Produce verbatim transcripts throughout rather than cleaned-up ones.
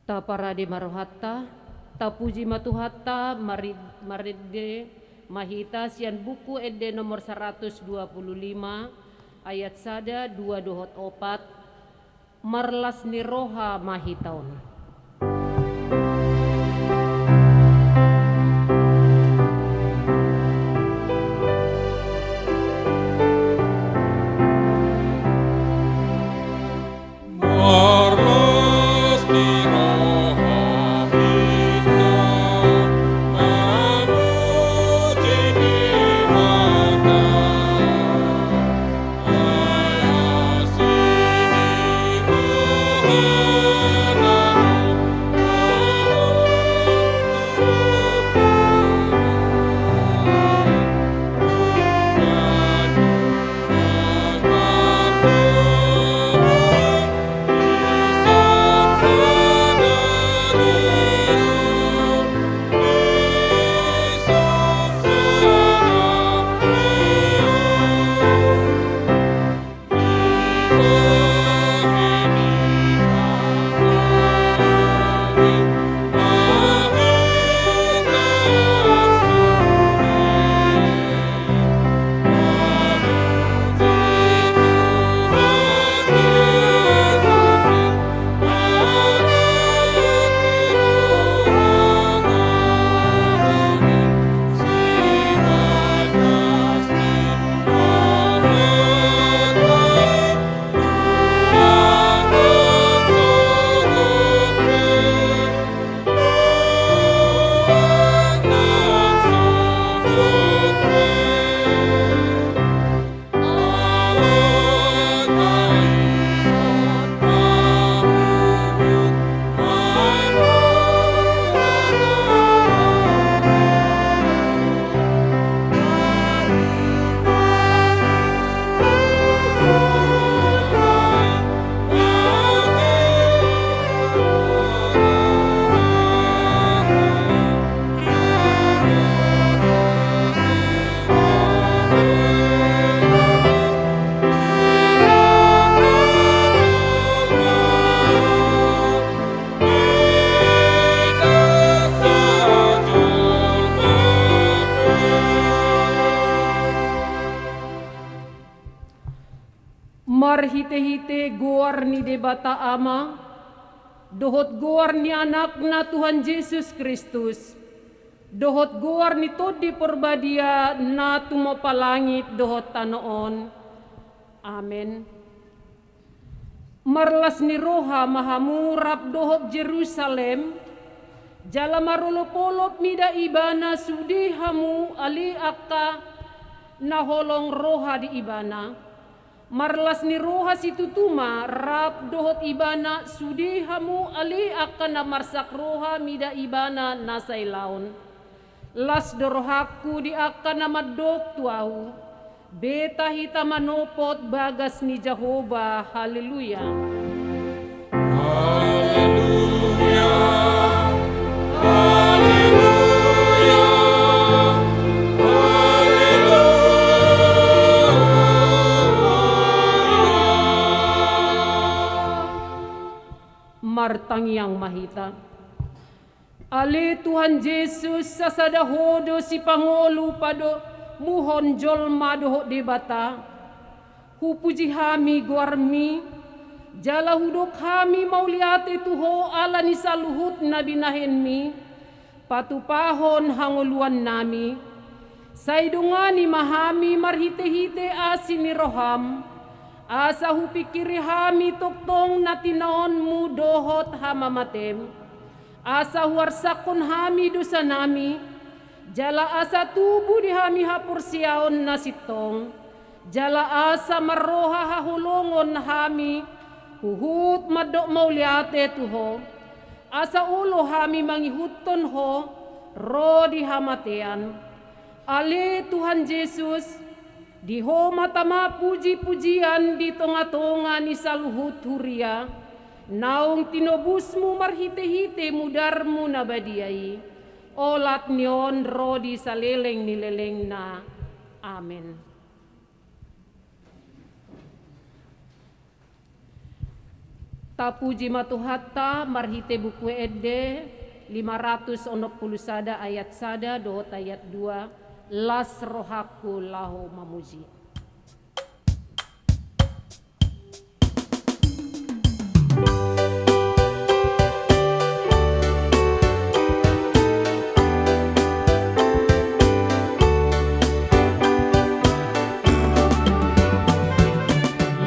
Taparade ma rohanta, tapuji ma Tuhanta, mari-, marende ma hita sian Buku Ende nomor saratus dua pulu lima, ayat sada, dua dohot opat. Marlas ni roha ma hita on. Marhitehite goar ni Debata Ama, dohot goar ni Anakna Tuhan Jesus Kristus, dohot goar ni Tondi Porbadia na tumompa langit dohot tano on. Amen. Marlas ni roha ma hamu rap dohot Jerusalem, jala marolopolop mida ibana sude hamu ale angka na holong roha di ibana. Marlas ni roha situtu ma rap dohot ibana sude hamu ale angka na marsak roha mida ibana na sailaon. Las do rohangku di angka na mandok tu ahu. Beta hita manopot bagas ni Jahowa. Haleluya. Haleluya. Haleluya. Haleluya. Martangiang ma hita. Ale Tuhan Jesus, sasada Ho do sipangolu padomuhon jolma dohot Debata. Hupuji hami goarMi, jala hudok hami mauliate tu Ho ala ni saluhut na binahenMi patupahon hangoluannami. Sai dongani ma hami marhitehite asi ni rohaM, asa hupingkiri hami tongtong na tinaonMu dohot hamamateM. Asa huarsakhon hami dosanami, jala asa tubu di hami haporseaon na sintong, jala asa marroha haholongon hami huhut mandok mauliate tu Ho, asa olo hami mangihuthon Ho ro di hamatean. Ale Tuhan Jesus, di Ho ma tama pujipujian di tongatonga ni saluhut huria, naung tinobusMu marhitehite mudarMu na badia i, olat ni on ro di saleleng ni lelengna. Amen. Tapuji ma Tuhanta marhite Buku Ende lima ratus onom pulu sada ayat sada dohot ayat dua, las rohangku laho mamuji.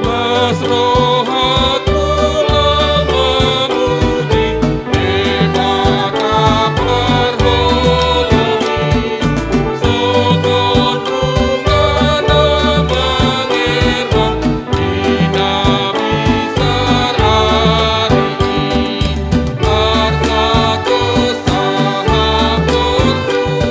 Las rohangku laho mamuji Debata parholong i, songon rungana mangerhon di na bisar ari i. Arsa dosa haporsuhon,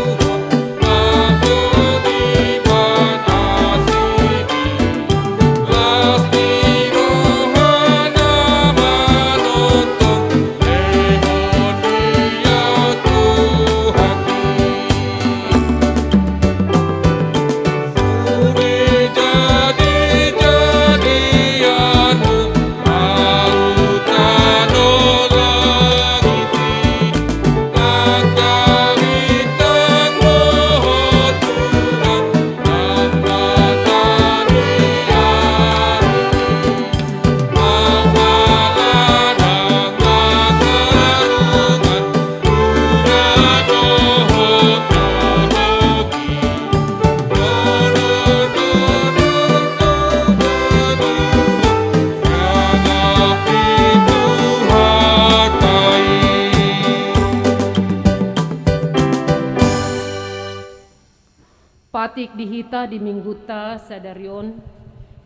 Patik di hita di minggunta sadari on,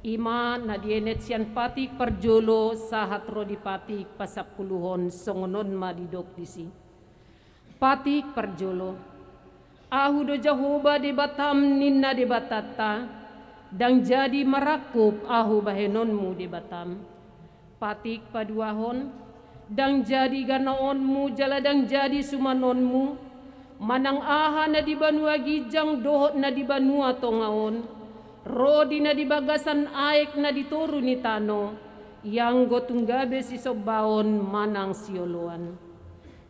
i ma na dienet sian patik parjolo sahat ro di patik pasampuluhon, songon on ma didok disi. Patik parjolo. Ahu do Jahowa Debatam, ninna Debatanta, ndang jadi marangkup ahu bahenonmu Debatam. Patik paduahon. Ndang jadi ganaonmu jala ndang jadi sumanonmu, manang aha na di banua ginjang dohot na di banua tonga on, ro di na di bagasan aek na di toru ni tano, ianggo tung gabe sisombaon manang sioloan.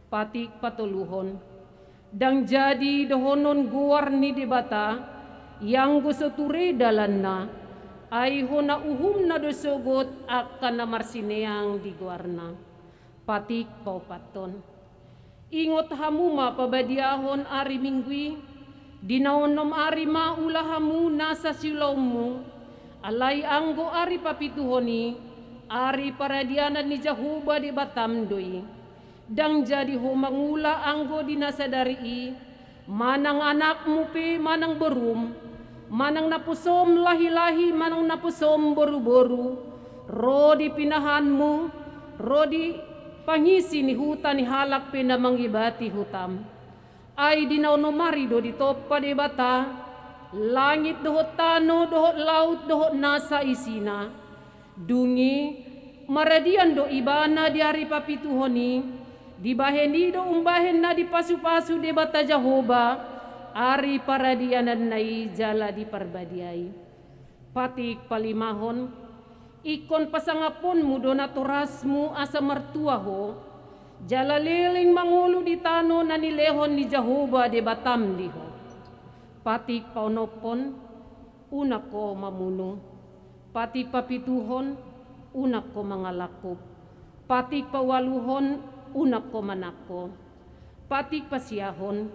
Patik patoluhon. Ndang jadi dohonon goar ni Debata, ianggo so ture dalanna, ai hona uhumna do sogot angka na marsineang di goarna. Patik paopathon. Ingot hamu ma pabadiahon ari Minggu i, di na onom ari ma ula hamu nasa siulaonmu, alai anggo ari papituhon i, ari paradianan ni Jahowa Debatam do i. Ndang jadi ho mangula anggo di na sadari i, manang anakmu pe manang borum, manang naposom lahilahi manang naposom boruboru, ro di pinahanmu, ro di pangisi ni huta ni halak pe na mangibati hutam. Ai di na onom ari do ditompa Debata langit dohot tano dohot laut dohot nasa isina. Dung i maradian do ibana di ari papituhon i, dibahen i do umbahen na dipasupasu Debata Jahowa ari paradiananna i jala diparbadiai. Patik palimahon. Ingkon pasangaponmu do natorasmu asa martua ho, jala leleng mangolu di tano na nilehon ni Jahowa Debatam di ho. Patik paonomhon. Unang ho mamunu. Patik papituhon. Unang ho mangalangkup. Patik paualuhon. Unang ho manangko. Patik pasiahon.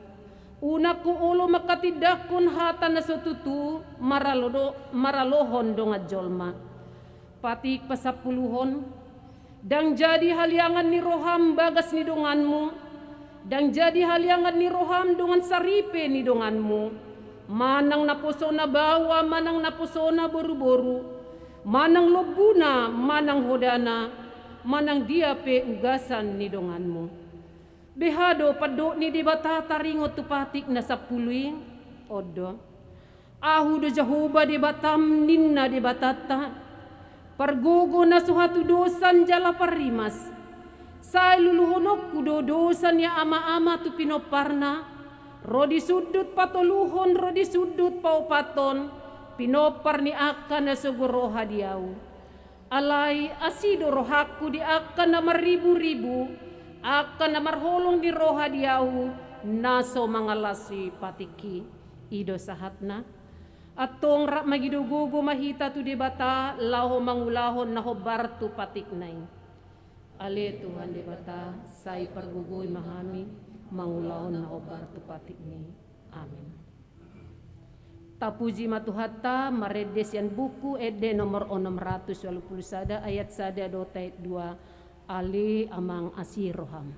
Unang ho olo manghatindanghon hata na so tutu maralo-, maralohon dongan jolma. Patik pasampuluhon. Ndang jadi haliangan ni roham bagas ni donganmu, ndang jadi haliangan ni roham dongan saripe ni donganmu, manang naposona baoa manang naposona boruboru, manang lombuna manang hodana, manang dia pe ugasan ni donganmu. Beha do pandok ni Debata taringot tu patik na sampulu i? On do. Ahu do Jahowa Debatam, ninna Debatanta, pargogo na so hatudosan jala parrimas. Sai luluhononku do dosa ni amaama tu pinomparna, ro di sundut patoluhon ro di sundut paopathon, pinompar ni angka na so goroha di ahu. Alai asi do rohangku di angka na marriburibu, angka na marholong ni roha di ahu, na so mangalasi patikki. I do sahatna. Antong rap mangido gogo ma hita tu Debata laho mangulahon na hombar tu patikna i. Ale Tuhan Debata, sai pargogoi ma hami mangulahon na hombar tu patikmi. Amin. Tapuji ma Tuhanta, marende sian buku Ende nomor onom ratus ualu pulu sada, ayat sada dohot ayat dua. Ale Amang, asi roham.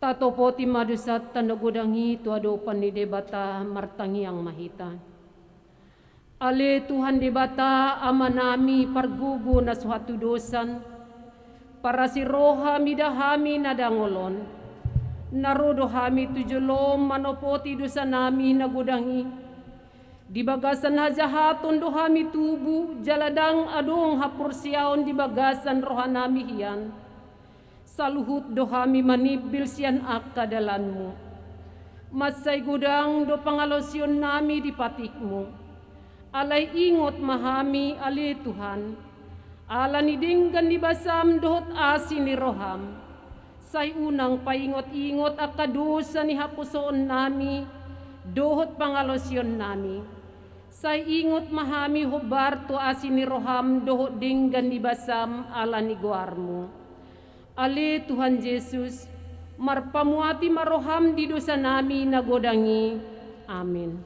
Tatopoti ma dosanta na godang i tu adopan ni Debata, martangiang ma hita. Ale Tuhan Debata, Amanami pargogo na so hatudosan, parasi roha mida hami na dangol on, na ro do hami tu jolom manopoti dosanami na godang i. Di bagasan hajahaton do hami tubu, jala ndang adong haporseaon di bagasan rohanami hian. Saluhut do hami manimbil sian angka dalanmu. Mansai godang do pangalaosionnami di patikmu. Alai ingot ma hami, ale Tuhan, ala ni denggan ni basam dohot asi ni roham. Sai unang paingot-ingot angka dosa ni haposoonnami dohot pangalaosionnami. Sai ingot ma hami hombar tu asi ni roham dohot denggan ni basam ala ni goarmu. Ale Tuhan Jesus, marpamuati ma roham di dosanami na godang i. Amin.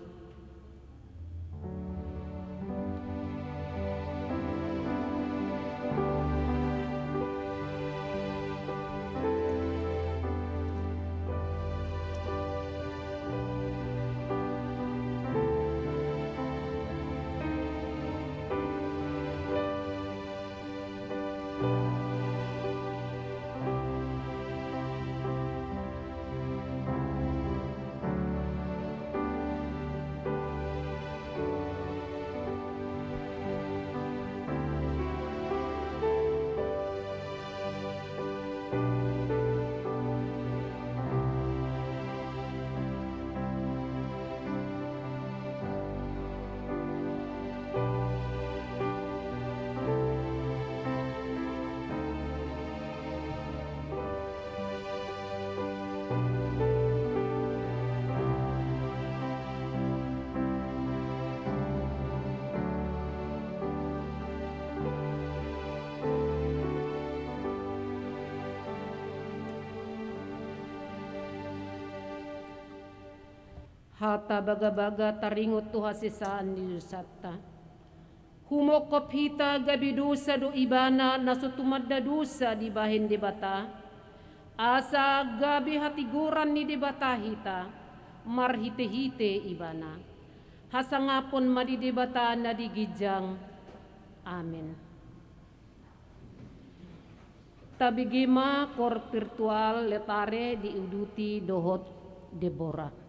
Hata bagabaga taringot tu hasesaan ni dosanta. Humongkop hita gabe dosa do ibana na so tumanda dosa dibahen Debata, asa gabe hatigoran ni Debata hita marhitehite ibana. Hasangapon ma di Debata na di ginjang. Amen. Tabege ma koor virtual Laetare diuduti dohot Debora.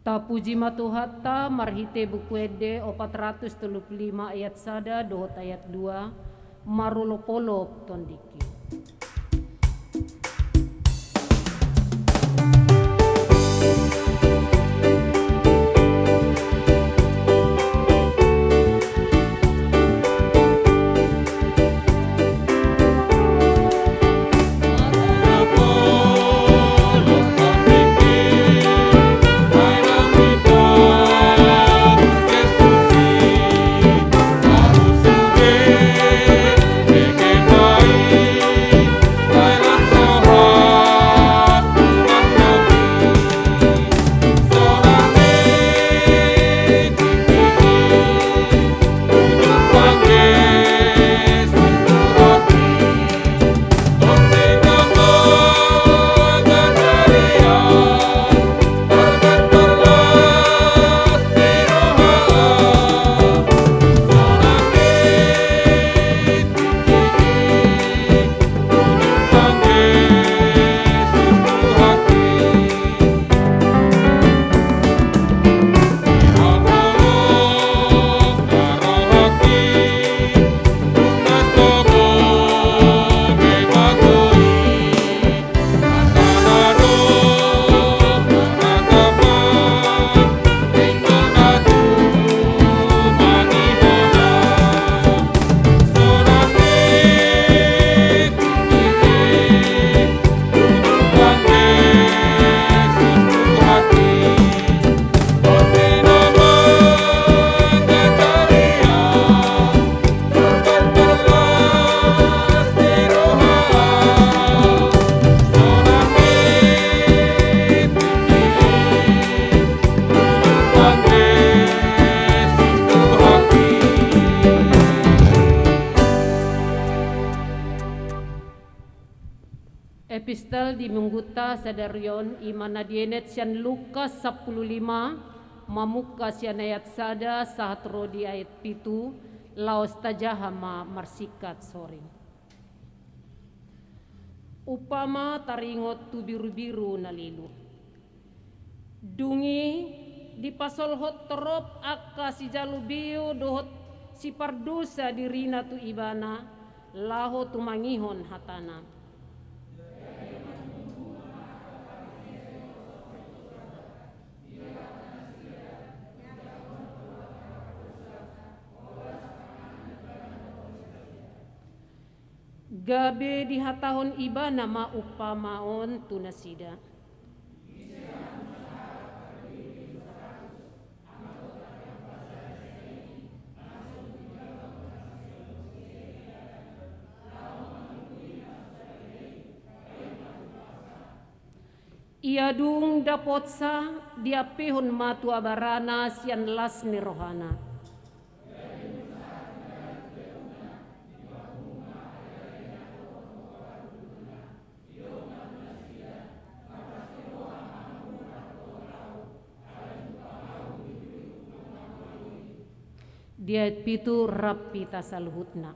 Tapuji ma Tuhanta marhite Buku Ende opat ratus tolu pulu lima ayat sada dohot ayat dua, marolopolop tondingki. Epistel di minggunta sadari on i ma na dienet sian Lukas sampulu lima, mamungka sian ayat sada sahat ro di ayat pitu, laos tajaha ma marsingkat soring. Umpama taringot tu birubiru na lilu. Dung i dipasolhot torop angka sijalo beo dohot sipardosa dirina tu ibana, laho tumangihon hatana. Gabe dihatahon ibana ma umpama on tu nasida. Ia dung dapotsa, diampehon ma tu abarana sian las ni rohana. Di ayat pitu rap hita saluhutna.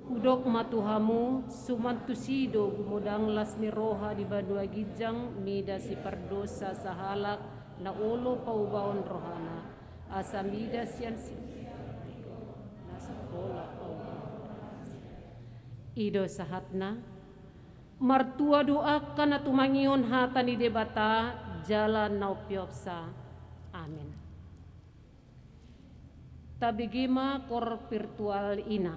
Hudok ma tu hamu, suman tusi do gumodang las ni roha di banua ginjang mida sipardosa sahalak na olo paubaon rohana, asa mida sian si na sapola paubaon. I do sahatna. Martua do angka na tumangihon hata ni Debata jala na umpeopsa. Amen. Tabege ma koor virtual ina.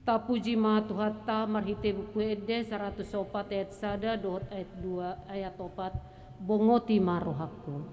Tapuji ma Tuhanta marhite Buku Ende saratus opat ayat sada dohot ayat dua, ayat opat. Bongoti ma rohangku.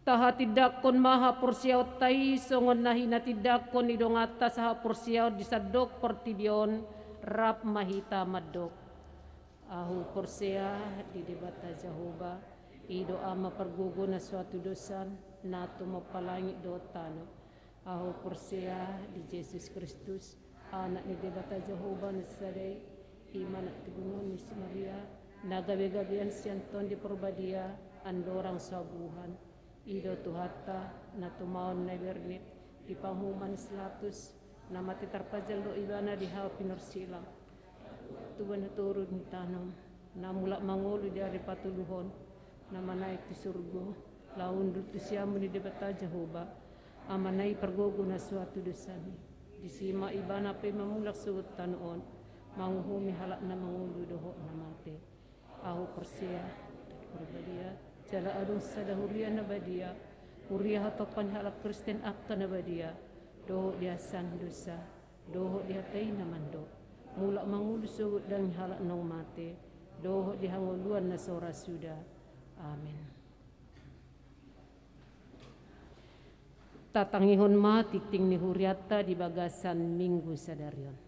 Tahatindangkon ma haporseaonta i songon na hinatindangkon ni donganta sahaporseaon di sandok portibi on. Rap ma hita mandok. Ahu porsea di Debata Jahowa, i do Ama pargogo na so hatudosan, na tumompa langit dohot tano. Ahu porsea di Jesus Kristus, Anak ni Debata Jahowa na sada i, i ma na tibungon ni si Maria, na gabegabean sian Tondi Parbadia, andorang so habuhan. I do Tuhanta, na tumaon na bernit, di panguhuman si Pilatus, na mate tarpajal do ibana di hau pinorsilang. Tubu na turun di tano, na mulak mangolu di ari patoluhon, na manaek tu surgo, laho hundul tu siamun ni Debata Jahowa, Amana i pargogo na so hatudosan i. Disi ma ibana pe mamulak sogot tano on, manguhumi halak na mangolu dohot na mate. Ahu porsea, Parbadia, jala adong sada huria na badia, huria hatompa ni halak Kristen angka na badia, dohot di hasesaan dosa, dohot di hata i na mandok, mulak mangolu sogot daging halak naung mate, dohot di hangoluan na so ra suda. Amen. Tatangihon ma tingting ni hurianta di bagasan Minggu sadari on.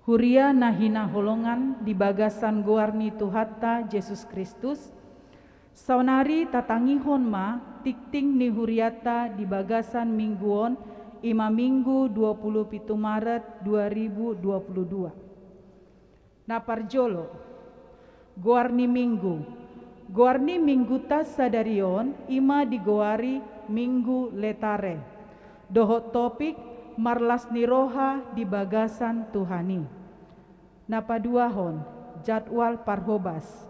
Huria na hinaholongan di bagasan goar ni Tuhanta Jesus Kristus, saonari tatangihon ma tingting ni hurianta di bagasan Minggu on, i ma Minggu dua puluh pitu Maret dua ribu dua puluh dua. Na parjolo, goar ni Minggu. Goar ni Mingguta sadari on i ma digoari Minggu Letare, dohot topik marlas ni roha di bagasan Tuhan i. Na paduahon, jadwal parhobas.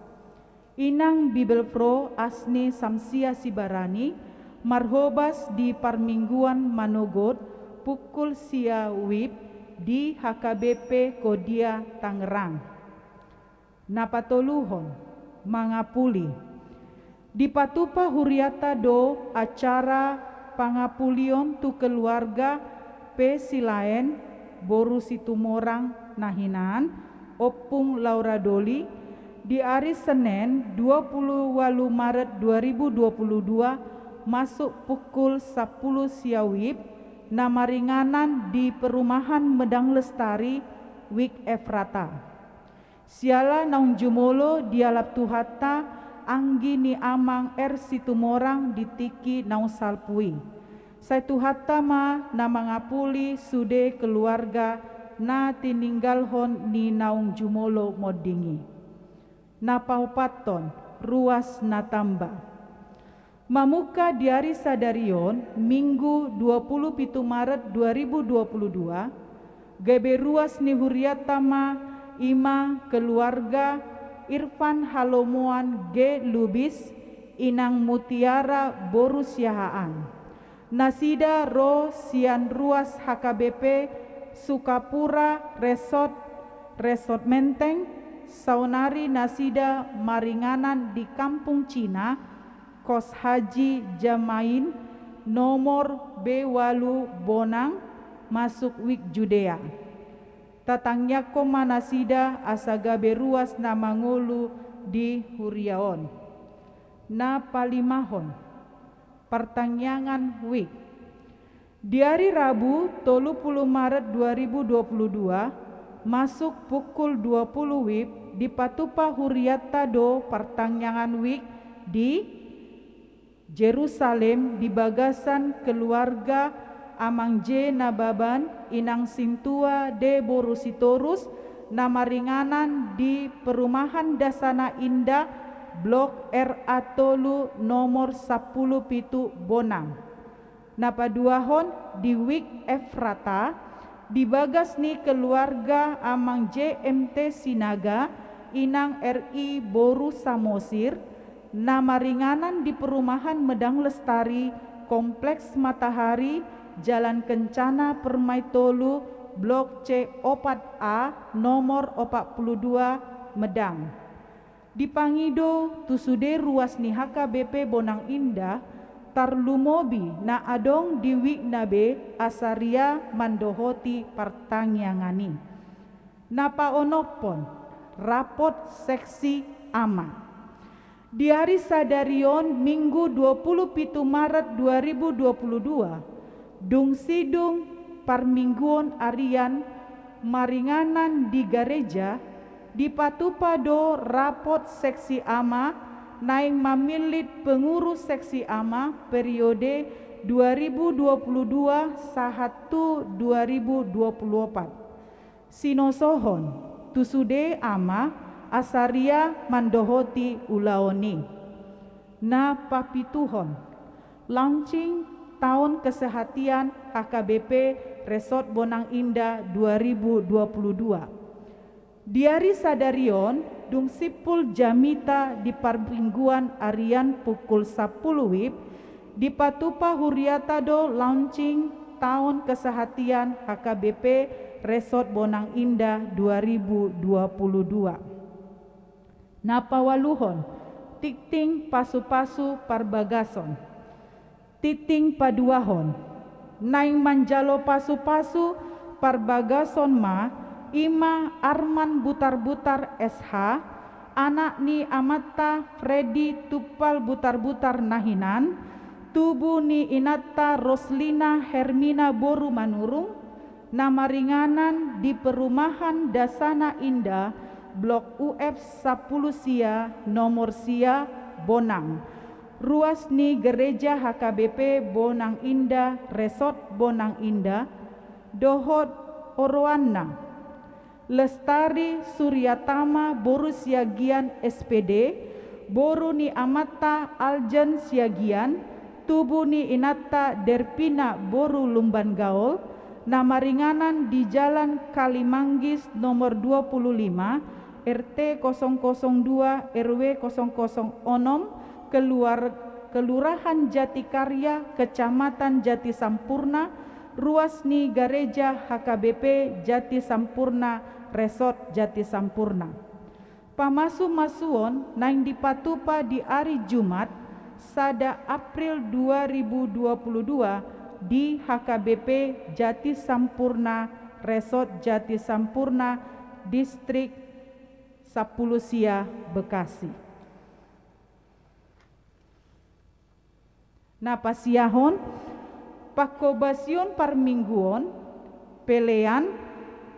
Inang Bibelvrouw Asni Samsia Sibarani marhobas di parmingguan manogot pukul sia wib di H K B P Kodia Tangerang. Na patoluhon, mangapuli. Dipatupa hurianta do acara pangapulion tu keluarga P. Silaen, boru Situmorang na hinan, Ompung Laura Doli, Di ari Senen dua puluh ualu Maret dua ribu dua puluh dua, masuk pukul sampulu sia WIB, na maringanan di Perumahan Medang Lestari, WIB Efrata. Siala naung jumolo dialap Tuhanta anggi ni Amang R. Situmorang di tingki naung salpu i. Sai Tuhanta ma na mangapuli sude keluarga na tininggalhon ni naung jumolo monding i. Na paopathon, ruas na tamba. Mamungka di ari sadari on, Minggu dua puluh pitu Maret dua ribu dua puluh dua, gabe ruas ni hurianta ma, i ma keluarga Irfan Halomoan G. Lubis, inang Mutiara boru Siahaan. Nasida ro sian ruas H K B P Sukapura Resort, Resort Menteng, saonari nasida maringanan di Kampung Cina, Kos Haji Jamain, nomor B ualu Bonang, masuk WIB Judea. Tatangiangkon ma nasida asa gabe ruas na mangolu di huria on. Na palimahon, partangiangan WIB. Di ari Rabu, tolu puluh Maret dua ribu dua puluh dua, masuk pukul dua puluh WIB, dipatupa hurianta do partangiangan WIB di Jerusalem di bagasan keluarga Amang J. Nababan, inang Sintua D. boru Sitorus, na maringanan di Perumahan Dasana Indah, Blok R A tolu, nomor sampulu pitu Bonang. Na paduahon di WIB Efrata, di bagas ni keluarga Amang J M T Sinaga, inang R I boru Samosir, na maringanan di Perumahan Medang Lestari, Kompleks Matahari, Jalan Kencana Permai tolu, Blok C opat A, nomor opat puluh dua, Medang. Dipangido tu sude ruas ni H K B P Bonang Indah, tarlumobi na adong di WIB na be, asa ria mandohoti partangiangan i. Na paonomhon, rapot seksi ama. Di ari sadari on, Minggu dua puluh pitu Maret dua ribu dua puluh dua, dung sidung parmingguon arian maringanan di gareja, dipatupa do rapot seksi ama, naeng mamillit pengurus seksi ama periode dua ribu dua puluh dua sahat tu dua ribu dua puluh opat. Sinosohon tu sude ama asa ria mandohoti ulaon i. Na papituhon, launching taon kesehatian H K B P Resort Bonang Indah dua ribu dua puluh dua. Di ari sadari on, dung simpul jamita di parmingguan arian pukul sampulu WIB, dipatupa hurianta do launching taon kesehatian H K B P Resort Bonang Indah dua ribu dua puluh dua. Na paualuhon, tingting pasupasu parbagason. Tingting paduahon, naeng manjalo pasupasu parbagason ma, i ma Arman Butarbutar S H, anak ni amanta Freddy Tumpal Butarbutar na hinan, tubu ni inanta Roslina Hermina boru Manurung, na maringanan di Perumahan Dasana Indah, Blok U F sampulu sia, nomor sia, Bonang. Ruas ni Gereja H K B P Bonang Indah, Resort Bonang Indah, dohot oroanna. Lestari Suryatama boru Siagian S P D, boru ni amanta Aljen Siagian, tubu ni inanta Derpina boru Lumban Gaol, na maringanan di Jalan Kalimanggis nomor dua puluh lima, R T kosong kosong dua, R W kosong kosong onom, keluar-, Kelurahan Jatikarya, Kecamatan Jatisampurna, ruas ni Gareja H K B P Jatisampurna, Resort Jatisampurna. Pamasumasuon naeng dipatupa di ari Jumat, sada April dua ribu dua puluh dua, di H K B P Jatisampurna, Resort Jatisampurna, Distrik sampulu sia Bekasi. Na pasiahon, pangkobasion parmingguon, pelean,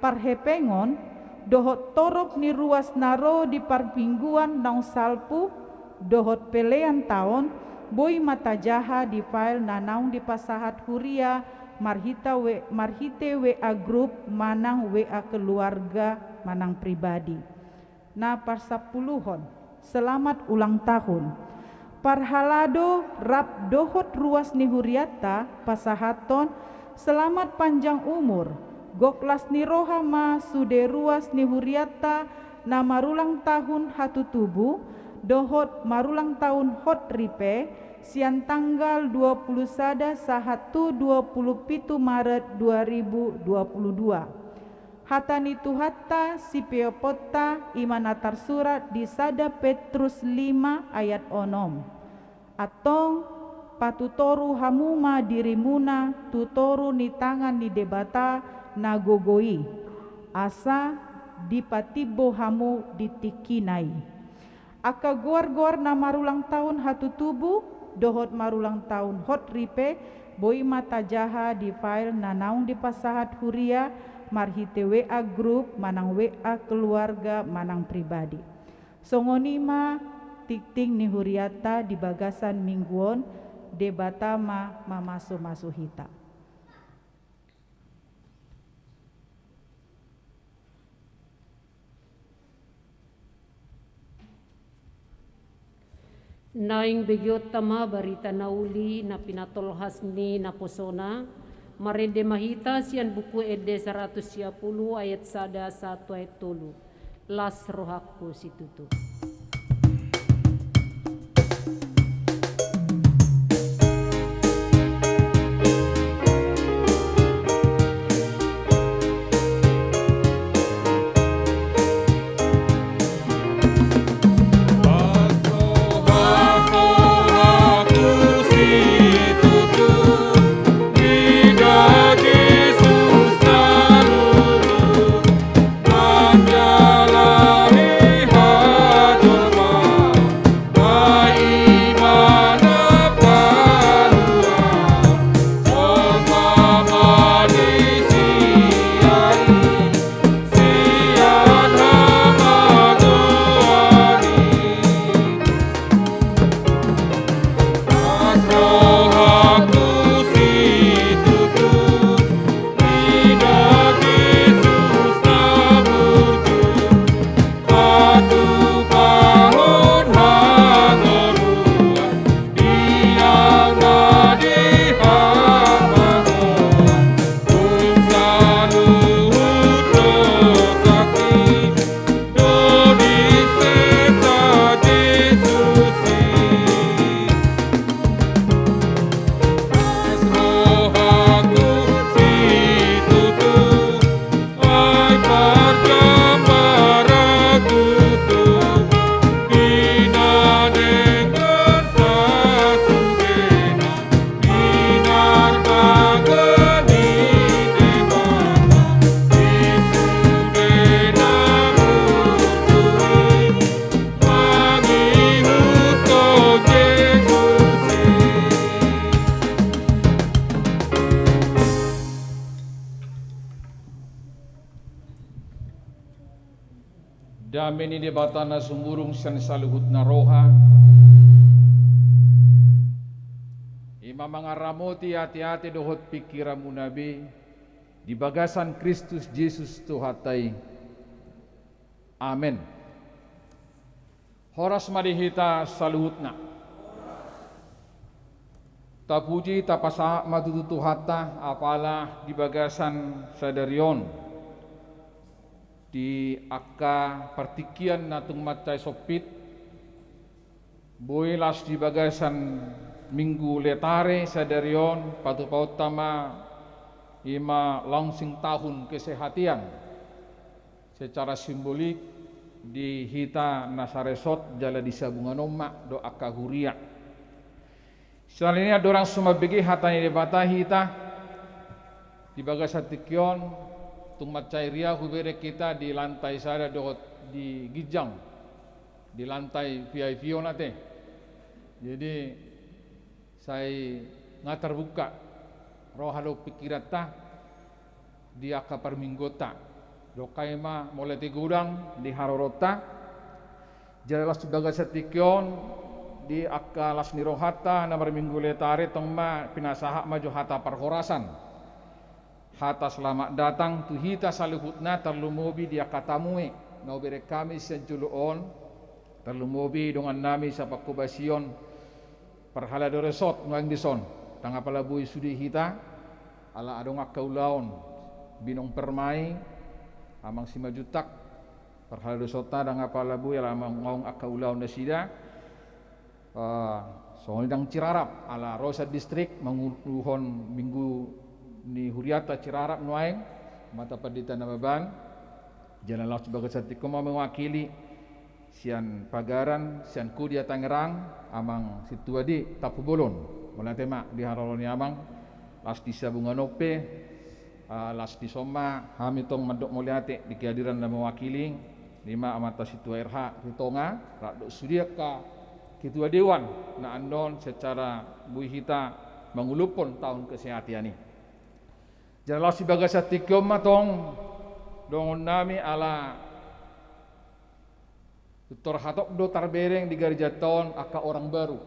parhepengon, dohot torop ni ruas na ro di parmingguan naung salpu, dohot pelean taon, boi ma tajaha di file na naung dipasahat huria marhita we-, marhite W A grup manang W A keluarga manang pribadi. Na parsampuluhon, selamat ulang tahun. Parhalado rap dohot ruas ni hurianta pasahathon selamat panjang umur, gok las ni roha ma sude ruas ni hurianta na marulang tahun hatutubu dohot marulang tahun hot ripe sian tanggal dua puluh sada sahat tu dua puluh pitu Maret dua ribu dua puluh dua. Hata ni Tuhanta sipeoponta i ma na tarsurat di sada Petrus lima ayat onom. Antong, patutoru hamu ma dirimuna tu toru ni tangan ni Debata na gogo i, asa dipatimbo hamu di tingkina i. Angka goar-goar na marulang tahun hatutubu dohot marulang tahun hot ripe boi ma tajaha di file na naung dipasahat huria marhite W A grup manang W A keluarga manang pribadi. Songon i ma tingting ni hurianta di bagasan minggu on, Debata ma mamasu-masu hita. Naeng begeonta ma barita na uli na pinatolhas ni naposona, marende ma hita sian Buku Ende saratus sia pulu ayat sada sahat tu ayat tolu. Las rohangku situtu. Dame ni Debata na sumurung sian saluhutna roha, i ma mangaramoti ateate dohot pingkiranmuna be di bagasan Kristus Jesus Tuhanta i. Amen. Horas ma di hita saluhutna. Tapuji, tapasahat ma tutu Tuhanta, apala di bagasan sadari on, di angka partingkian na tung mansai sompit, boi las di bagasan Minggu Letare sadari on, patupaonta ma i ma launching tahun kesehatan secara simbolik di hita na saresort jala di sabungan on ma dohot angka huria. Siala ni i andorang so mambege hata ni Debata hita di bagasan tingki on, Tung mansai riah hubereng hita di lantai sada dohot di ginjang, di lantai V I P on ate. Jadi sai nga tarbuka roha dohot pingkiranta di angka parmingguonta. Dok hami ma mauliate godang di haroronta. Jala laos di bagasan tingki on di angka las ni rohanta na marminggu Letare tong ma pinasahat ma jo hata parhorasan. Hata selamat datang tu hita saluhutna, tarlumobi di angka tamu i na hubereng hami sian jolo on, tarlumobi dongannami sapanghobasion parhalado resort nuaeng dison. Ndang apala boi sude hita ala adong angka ulaon binong permai, amang Simanjuntak, parhalado resortta ndang apala boi ala adong angka ulaon nasida. Eh, songon i nang Cirarap, ala ro sian distrik manguluhon minggu ni hurianta Cirarap nuaeng, amanta Pandita Nababan. Jala laos di bagasan tingki on ma mewakili sian Pagaran, sian Kodia Tangerang, amang Sintua di Tampubolon. Mauliate ma di haroro ni amang. Laos di sabungan on pe, eh, laos dison ma hami tong mandok mauliate di kehadiran na mewakili, i ma amanta Sintua R H Ritonga, rap dohot sude angka ketua dewan na annon secara boi hita manguluphon taon kesehatan i. Jala laos di bagasan tingki on ma tong dohononnami ala pintor hatop do tarbereng di garejanta on angka orang baru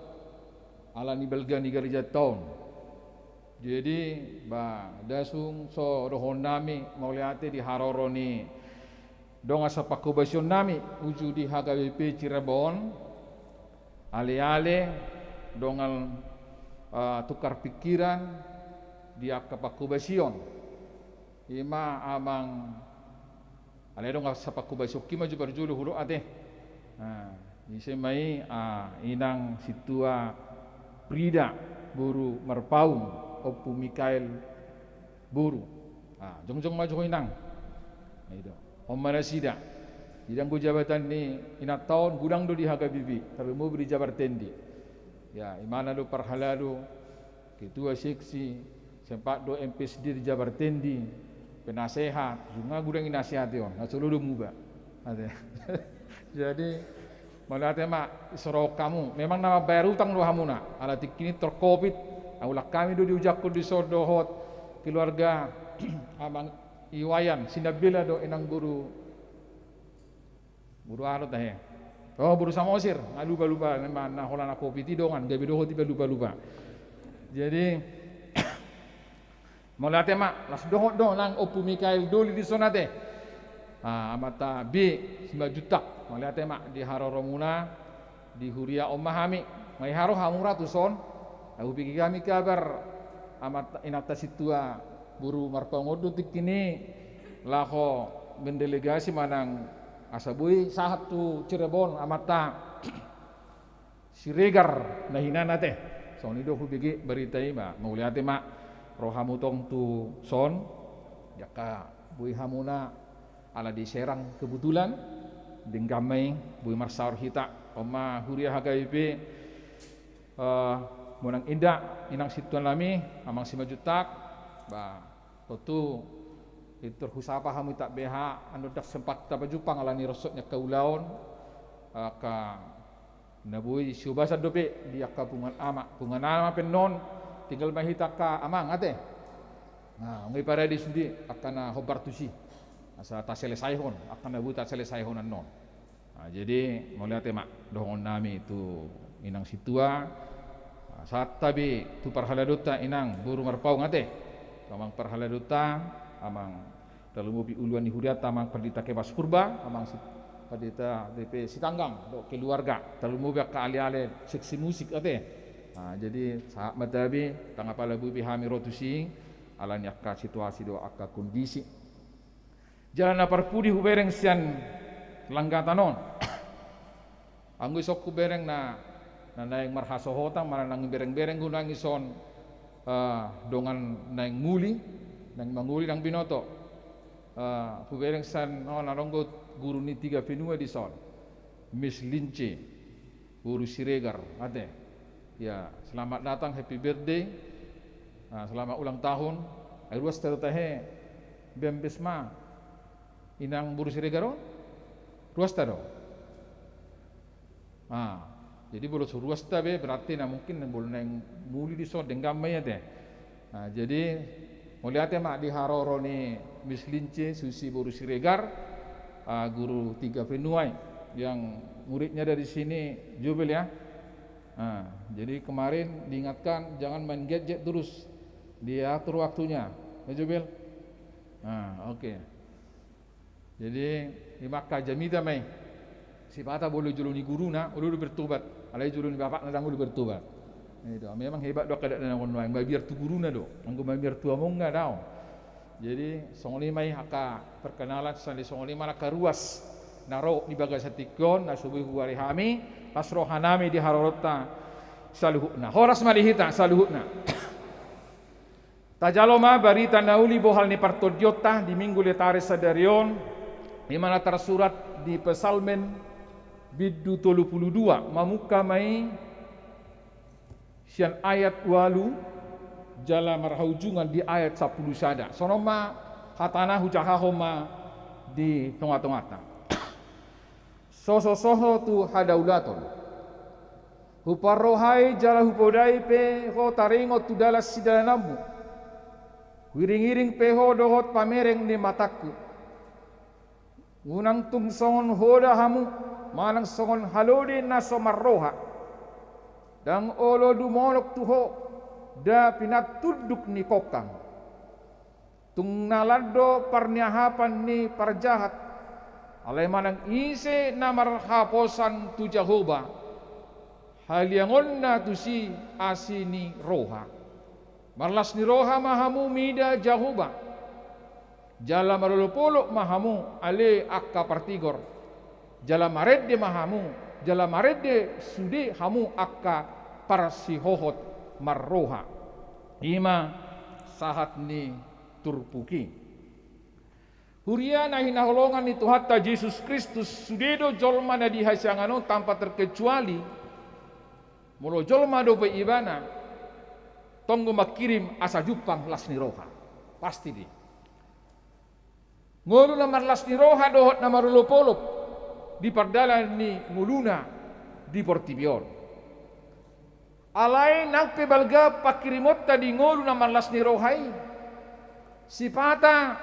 ala ni balga ni garejanta on. Jadi ba ndang asing so dohononnami mauliate di haroro ni dongan sapanghobasionnami uju di H K B P Cirebon, ale-ale dongan, eh, tukar pingkiran di angka panghobasion. I ma amang, ale dongan sapanghobasiongki ma jo parjolo hudok ate. Nah, ise ma i, ah, inang Sintua Prida boru Marpaung, Ompu Mikael boru. Ah, jongjong ma jo ho inang. Nah, i do. On ma nasida. Jadi anggo jabatan ni inanta on godang do di H K B P, tarlumobi di Jabar Tendi. Ya, imana do parhalado, ketua seksi, sempat do M P S D di Jabar Tendi, penasehat, nunga godang i nasehati on, na solo do muba. Ate. Jadi mauliate ma, disorahon hamu. Memang na mambayar utang do hamuna. Ala tingki ni tor covid, aulang hami do diujakhon dison dohot keluarga amang Iwayan, Sinambela do inang boru. Boru aha do tahe? Oh, boru Samosir, nga lupa-lupa, na holan na covid i dongan, gabe dohot iba lupa-lupa. Jadi mauliate ma, laos dohot do nang Ompu Mikael Doli dison ate. Ah, amanta B Simanjuntak, mauliate ma di haroromuna, di huria on ma hami. Nga i haroha muna tuson, ah, hubege hami kabar amanta, inanta Sintua boru Marpaung on do tingki ni laho mendelegasi manang asa boi sahat tu Cirebon amanta Siregar na hinan ate. Songon i do hubege barita i ma, mauliate ma rohamu tong tuson. Jala boi hamuna ala di Serang kebetulan, denggan ma i boi marsaor hita. On ma huria H K B P, eh, monang inda, inang sintuanami, amang Simanjuntak, ba, tontu pintor husapa hamu i, tabe ha, annon ndang sempat tapajumpang ala ni ronsot ni angka ulaon, angka na boi siobasan dope di angka punguan ama, punguan ama pe annon, tinggal ma hita angka amang ate. Nah, nga i parade sude angka na hombar tusi. Asa taselesaihon angka na boi taselesaihon annon. Nah, jadi mauliate ma dohononnami tu inang sintua. Nah, sahat tabe tu parhaladonta inang boru Marpaung ate. Tu amang parhaladonta, amang tarlumobi uluan ni hurianta amang Pandita Kebas Purba, amang si-, Pandita D P Sitanggang dohot keluarga, tarlumobi angka ale-ale seksi musik ate. Nah, jadi sahat ma tabe, ndang apala boi be hami ro tusi, ala ni angka situasi dohot angka kondisi. Jala na parpudi hubereng sian langgatan on. Anggo dison hubereng na, na naeng marhasohotan, manang naeng bereng-bereng do nuaeng dison, eh, dongan naeng muli, naeng mangoli nang binoto. Eh, hubereng sian on, adong do guru ni Tiga Benua dison. Miss Lince, boru Siregar ate. Ya, selamat datang, happy birthday. Nah, selamat ulang tahun. Ai ruas tahe, bembes ma. Inang boru Siregar on? Ruasta do? Ah, jadi molo so ruasta be, berarti na mungkin molo naeng muli dison denggan ma i ate. Nah, jadi mauliate ma di haroro ni Miss Lince, Susi boru Siregar, ah, guru tiga Venua i, yang muridnya dari sini, Jubel ya. Nah, jadi kemarin diingatkan jangan main gadget terus, diatur waktunya. Ya, Jubel? Nah, oke. Jadi, ima angka jamita ma i. Sipata molo jolo ni guruna, olo do bertobat. Alai jolo ni bapakna ndang olo bertobat. Itu, memang hebat do angka dakdanak on nuaeng, mabiar tu guruna do. Anggo mabiar tu amongna daong. Jadi, songon i ma i angka perkenalan, sahali songon i ma angka ruas na ro di bagasan tingki on, na so boi huari hami, las rohanami di haroronta saluhutna. Horas ma di hita saluhutna. Tajalo ma barita na uli bohal ni partondionta di Minggu Letare sadari on, ima na tarsurat di Psalmen bindu tolu pulu dua, mamungka ma i sian ayat ualu jala marhaujungan di ayat sampulu sada. Songon on ma hatana, hujahahon ma di tongatonganta. Sososoho tu hadaulaton. Huparrohai jala hupodai pe ho taringot tu dalan sidalananmu. Huiringiring pe ho dohot pamereng ni matangku. Unang tung songon hoda hamu, manang songon halode na so marroha. Ndang olo dumolok tu ho, nda pinatunduk ni kongkang. Tung nalan do parniahapan ni parjahat, alai manang ise na marhaposan tu Jahowa, haliangonna tusi asi ni roha. Marlas ni roha ma hamu mida Jahowa, jala marolopolop ma hamu ale angka partigor, jala marende ma hamu, jala marende sude hamu angka parsihohot marroha. Ima sahat ni turpuk i. Huria na hinaholongan ni Tuhanta Jesus Kristus, sude do jolma na di hasiangan on tanpa terkecuali, molo jolma dope ibana, tonggo mangkirim asa jumpang las ni roha. Pasti do i. Ngolu na marlas ni roha dohot na marolopolop di pardalan ni ngoluna di portibi on. Alai nang pe balga pangkirimonta di ngolu na marlas ni roha i, sipata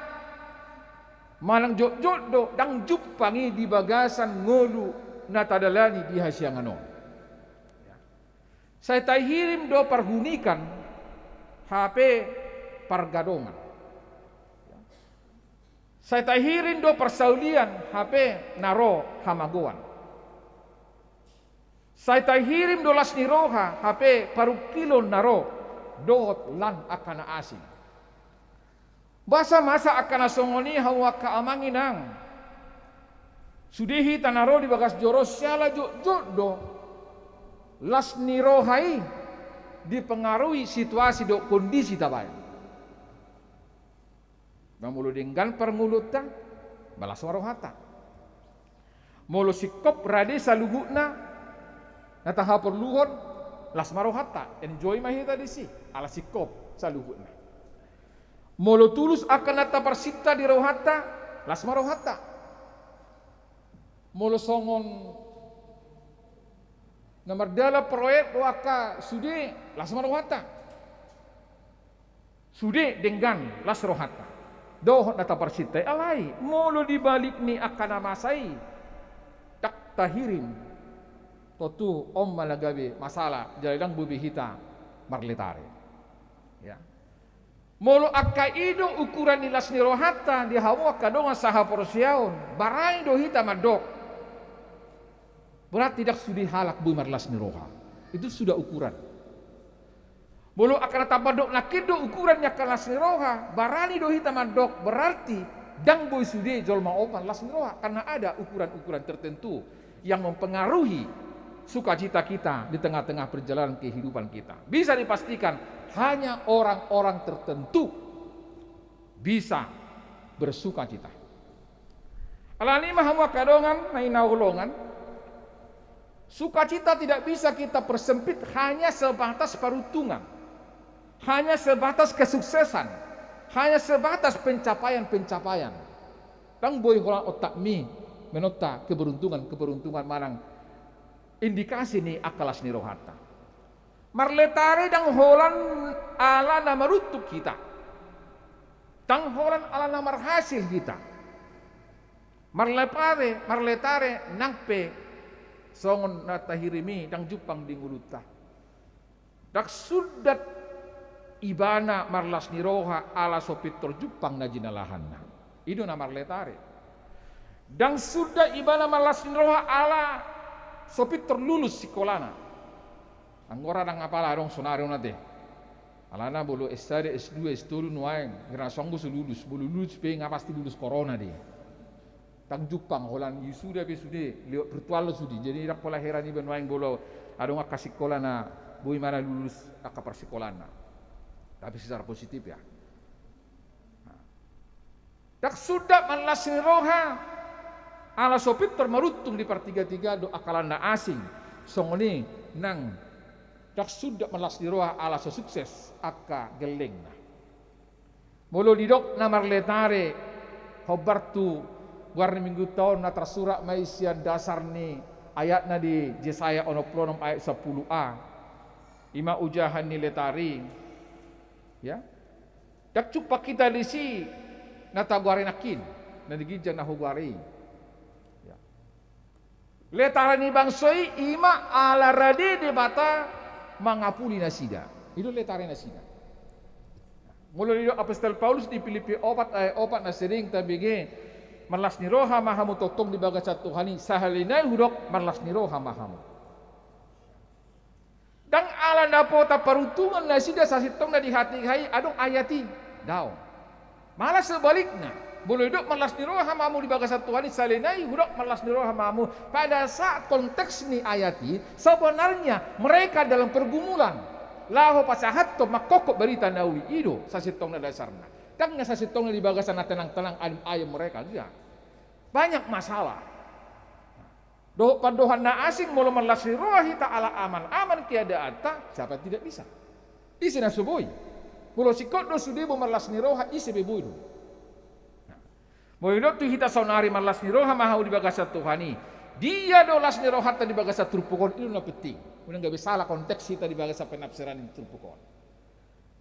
manang jotjot do ndang jumpang i di bagasan ngolu na tadalani di hasiangan on. Sai tahirim do parhunikan hape pargadongan. Sai tahirim do parsaulian hape na ro hamagoan. Sai tahirim do las ni roha hape parungkilon na ro dohot lan angka na asing. Boasa masa angka na songon i, hamu angka amang inang? Sude hita na ro di bagas joro on siala jotjot do las ni roha i dipengaruhi situasi dohot kondisi tabaen. Ba molo denggan parngoluonta, ba las ma rohanta. Molo singkop rade saluhutna na tahaporluhon, las ma rohanta. Enjoy ma hita disi, ala singkop saluhutna. Molo tulus angka na taparsinta di rohanta, las ma rohanta. Molo songon na mardalan proyek do angka sude, las ma rohanta. Sude denggan las rohanta dohot na taparsinta i. Alai molo di balik ni angka na masa i ndang tahirim, tontu on ma na gabe masalah, jala ndang boi be hita marletare. Ya. Molo angka i do ukuran ni las ni rohanta di hamu angka dongan sahaporseaon, barani do hita mandok, berarti ndang sude halak boi marlas ni roha. Itu sudah ukuran. Molo angka na tammandok nangkin do ukuran ni angka las ni roha, barani do hita mandok, berarti ndang boi sude jolma on marlas ni roha, karena ada ukuran-ukuran tertentu yang mempengaruhi sukacita kita di tengah-tengah perjalanan kehidupan kita. Bisa dipastikan, hanya orang-orang tertentu bisa bersukacita. Alani i ma hamu angka dongan na hinaholongan, sukacita tidak bisa kita persempit hanya sebatas peruntungan, hanya sebatas kesuksesan, hanya sebatas pencapaian-pencapaian. Ndang boi holan otakmi manonta keberuntungan-keberuntungan manang indikasi ni angka las ni rohanta. Marletare ndang holan ala na maruntung hita. Ndang holan ala na marhasil hita. Marlepare, marletare nang pe songon na tahirim i ndang jumpang di ngolunta. Ndang sundat ibana marlas ni roha ala so pintor jumpang na jinalahanna. I do na marletare. Ndang sundat ibana marlas ni roha ala so pintor lulus sikolana. Anggo ra ndang apala adong sonari on ate. Alana molo S sada, S dua, S tolu nuaeng, hira songon so lulus, molo lulus pe nga pasti lulus corona do i. Ndang jumpang, holan wisuda pe sude, lewat virtual do sude. Jadi ndang pola heran iba nuaeng molo adong angka sikola na boi ma na lulus angka parsikolaanna. Tapi secara positif ya. Nah. Ndang sundat marlas ni roha ala so pintor maruntung di partigatiga dohot angka na asing. Songon i nang ndang sundat marlas ni roha ala so sukses angka gellengna. Molo didok na marletare, hombar tu goar ni minggunta on na tarsurat ma i sian dasar ni ayatna di Jesaya onom pulu onom ayat sampulu a. I ma ojahan ni letare i. Ya. Ndang jumpang hita disi na tagoari nangkin, na di ginjang na hugoari i. Ya. Letare ni bangso i, i ma ala rade Debata mangapuli nasida. I do letare nasida. Molo didok apostel Paulus di Pilippi opat ayat opat na sering tabege, marlas ni roha ma hamu tongtong di bagasan Tuhan i, sahali nai hudok marlas ni roha ma hamu. Ndang ala na pola paruntungan nasida sasintongna di hatiha i adong ayat i. Daong. Malah sebalikna, molo didok marlas ni roha ma hamu di bagasan Tuhan i, sahali nai hudok marlas ni roha ma hamu. Pada saat konteks ni ayat i, sebenarnya mereka dalam pergumulan. Laho pasahathon mangkophop barita na uli, i do sasintongna dasarna. Ndang na sasintongna di bagasan na tenang-tenang, adem ayem mereka, tidak. Banyak masalah. Dohot pandohan na asing, molo marlas ni roha hita ala aman-aman keadaanta, siapa yang tidak bisa? Ise na so boi? Molo singkop do sude, boi marlas ni roha, ise be boi do? Nah, molo didok tu hita saonari marlas ni roha ma hamu di bagasan Tuhan i. Dia do las ni rohanta di bagasan turpuk on, i do na penting. Unang gabe salah konteks hita di bagasan penafsiran ni turpuk on.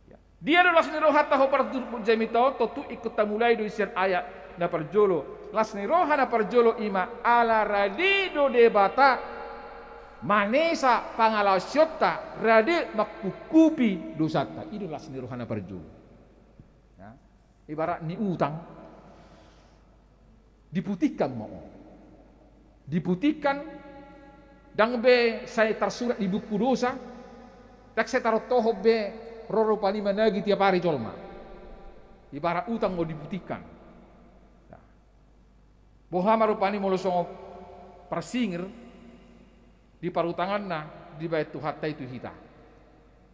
Ya. Dia do las ni rohanta hombar tu turpuk jamita on, tontu ingkon tamulai do i sian ayat na parjolo. Las ni roha na parjolo i ma ala rade do Debata manesa pangalaosionta, rade mangkuphupi dosanta. I do las ni roha na parjolo. Ya. Ibarat ni utang. Diputihkan ma on. Diputihkan, ndang be sai tarsurat di buku dosa, ndang sai tarontohon be ro rupani managi tiap ari jolma. Ibarat utang do diputihkan. Nah. Boha ma rupani molo songon parsingir, di parutanganna dibaen Tuhanta i tu hita.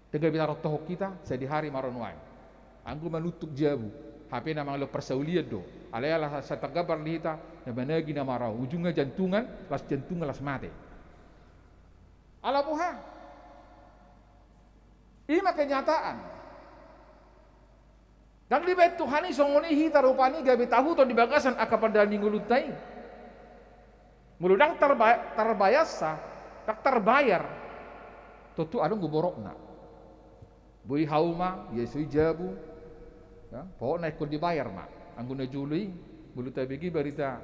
Ndang gabe tarontohon hita, sadihari ma ro nuaeng. Anggo manuntuk jabu, hape na mangalehon parsaulian do. Alai ala sai tagambar di hita, na managi nama ro. Ujungna jantungan, las jantungan, las mate. Ala boha? I ma kenyataan. Ndang dibaen Tuhan i songon i hita rupani gabe tahuton di bagasan angka pandalan ni ngolunta i. Molo ndang tarba-, tarbayarsa, ndang tarbayar, tontu adong do borokna. Boi hauma, ia so i jabu, ya, pokokna ingkon dibayar ma. Anggo na jolo i, molo tabege barita,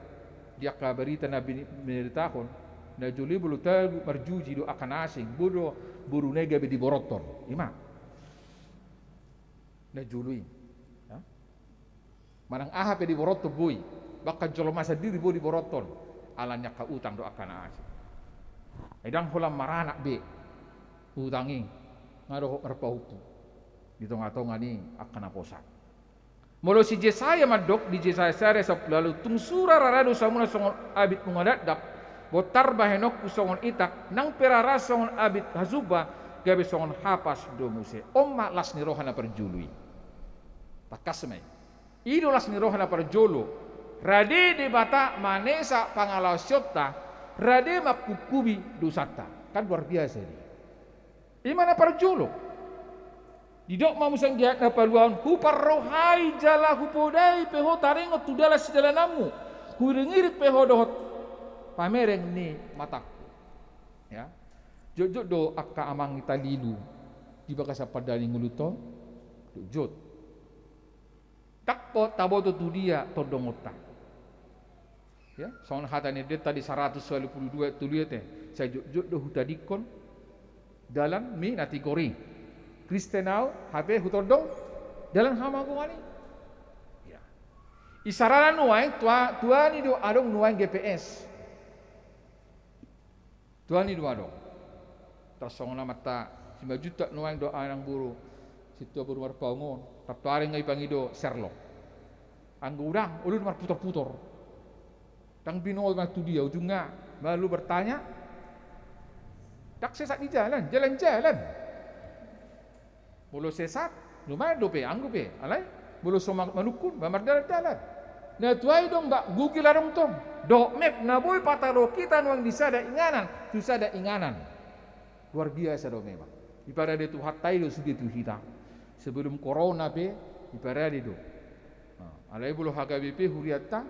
di angka barita na bini-, binaritahon, na jolo i molo tabu marjuji do angka na asing, boi do boruna i gabe diborothon. I ma. Na jolo i. Ya. Manang aha pe diborothon boi, bahkan jolma sandiri boi diborothon, ala ni angka utang do angka na asing. Ai ndang holan maranak be utang i, nga dohot marpahompu di tonga-tonga ni angka naposo. Molo si Jesaya mandok di Jesaya sada sampulu ualu, tung sura rara dosamuna songon abit bunga dakdak, bontar bahenonku songon itak, nang pe rara songon abit hasumba, gabe songon hapas do muse. On ma las ni roha na parjolo i. Tangkas ma i. I do las ni roha na parjolo. Rade Debata manesa pangalaosionta, rade mangkuphupi dosanta. Kan luar biasa i. I ma na parjolo. Didok ma muse anggiat na paduahon, huparrohai jala hupodai pe ho taringot tu dalan sidalananmu. Huiringiring pe ho dohot pamereng ni matangku. Ya. Jotjot do angka amang i talilu di bagasan pardalan ni ngolunta on. Jotjot. Ndang taboto tu dia tondongonta. Ya, songon hata ni denta di saratus walu pulu dua tolu i ate, sai jotjot do hutadingkon dalanmi na tigor i. Kristen ahu, hape hutondong dalan hamagoan i. Ya. Isarana nuaeng tua, tua ni do adong nuaeng G P S. Tua ni do adong. Tarsongon amanta Simanjuntak nuaeng do, inang boru, sintua boru Marpaung on, rap tu ari nga ipangido Sherlock. Anggo udang, olo do marputor-putor. Ndang binoto ma tu dia, ujungna, lalu bertanya, ndang sesat di jalan, jalan-jalan. Molo sesat, lumayan dope, anggo pe, alai, molo so ma-, manungkun, ma-, mardalan-dalan. Na tuai do mbak Google adong tong. Dohot map, na boi pataro hita nuaeng di sada inganan, tu sada inganan. Luar biasa do memang. Diparade Tuhanta i do sude tu hita. Sebelum corona pe, diparade do. Nah, alai molo hagabe pe hurianta,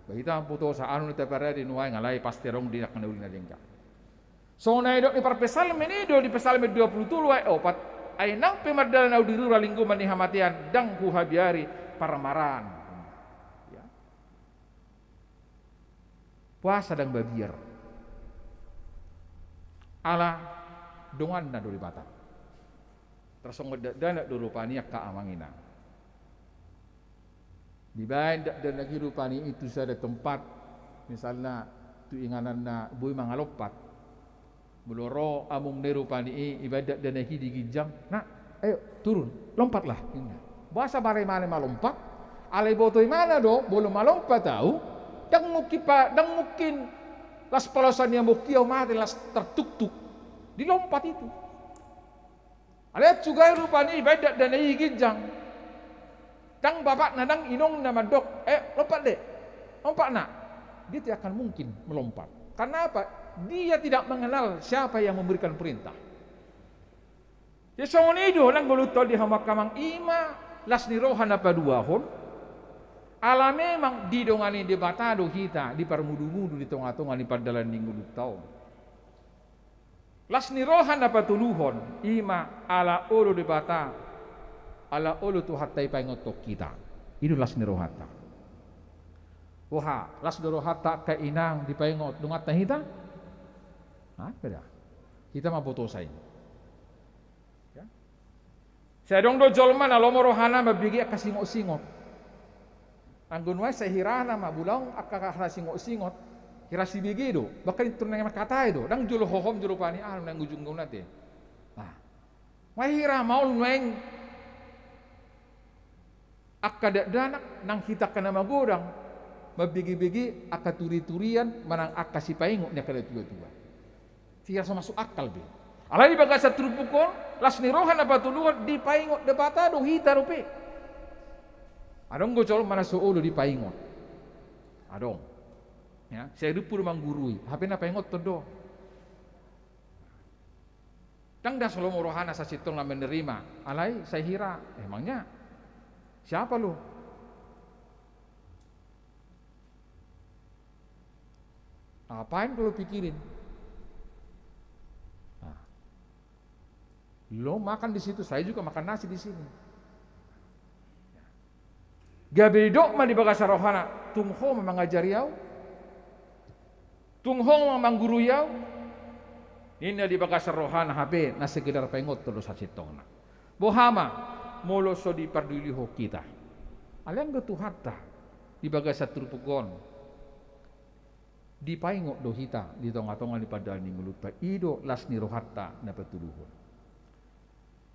ba hita mambotosa anu na taparade nuaeng, alai pasti adong di angka na uli na denggan. Songon na nidok ni parpsalmen i do di Psalmen dua pulu tolu ayat opat, ai nang pe mardalan ahu di rura linggoman ni hamatean, ndang huhabiari parmaraan. Ya. Puasa ndang mabiar. Ala donganna do Debata. Tarsongon dakdanak do rupani angka amang inang. Dibaen dakdanak i rupani i tu sada tempat, misalna tu inganan na boi mangalompat. Molo ro amongna i rupani i, ibaen dakdanak i di ginjang, "Nak, ayo, turun, lompatlah," ninna. Boasa male-male malompat? Alai diboto ibana do, molo malompat ahu, ndang mungkin pa-, ndang mungkin las palosan ni amongki ahu mate, las tertuktuk. Dilompat itu. Alai ancugai rupani ibaen dakdanak i ginjang. Ndang bapakna, ndang inongna mandok, "Eh, lompat, Dek. Lompat, Nak." Dia tidak akan mungkin melompat. Karena apa? Dia tidak mengenal siapa yang memberikan perintah. Jadi songon i do nang ngolunta on di hamu angka amang, i ma las ni roha na paduahon. Ala memang didongani Debata do hita, diparmudu-mudu di tonga-tonga ni pardalan ni ngolunta on. Las ni roha na patoluhon, i ma ala olo Debata, ala olo Tuhanta i paingothon hita. I do las ni rohanta. Boha, las do rohanta angka inang dipaingot donganta hita? Nah, beda. Hita mambotosa i. Ya. Sai adong do jolma na lomo rohana mambege angka singot-singot. Anggo nuaeng sai hirana ma, molo adong angka hata singot-singot, hira sibege do, bahkan intor naeng marhata i do, ndang jolo hohom jolo pani anu naeng ujungna ate. Nah. Nga hira ma on nuaeng angka dakdanak nang hita angka na magodang, mambege-bege angka turi-turian manang angka sipaingot ni angka na tua-tua. Hira so masuk akal be. Alai di bagasan turpuk on, las ni roha na patoluhon, dipaingot Debata do hita dope. Adong do jolma na so olo dipaingot. Adong. Ya, sai dumpu do manggurui, hape na paingothon do. Ndang da so lomo rohana sasintongna menerima, alai sai hira, emangnya siapa lu? Apa yang lu pikirin? Nah. Lu makan di situ, saya juga makan nasi di sini. Gabe didok ma di bagasan rohana, tung ho ma mangajari ahu? Tung ho ma manggurui ahu? Ninna di bagasan rohana, hape na sekedar paingothon do sasintongna. Boha ma, molo so dipardulihon hita. Alai anggo Tuhanta, di bagasan turpuk on. Dipaingot do hita di tonga-tonga ni pardalan ni ngolunta, i do las ni rohanta na patoluhon.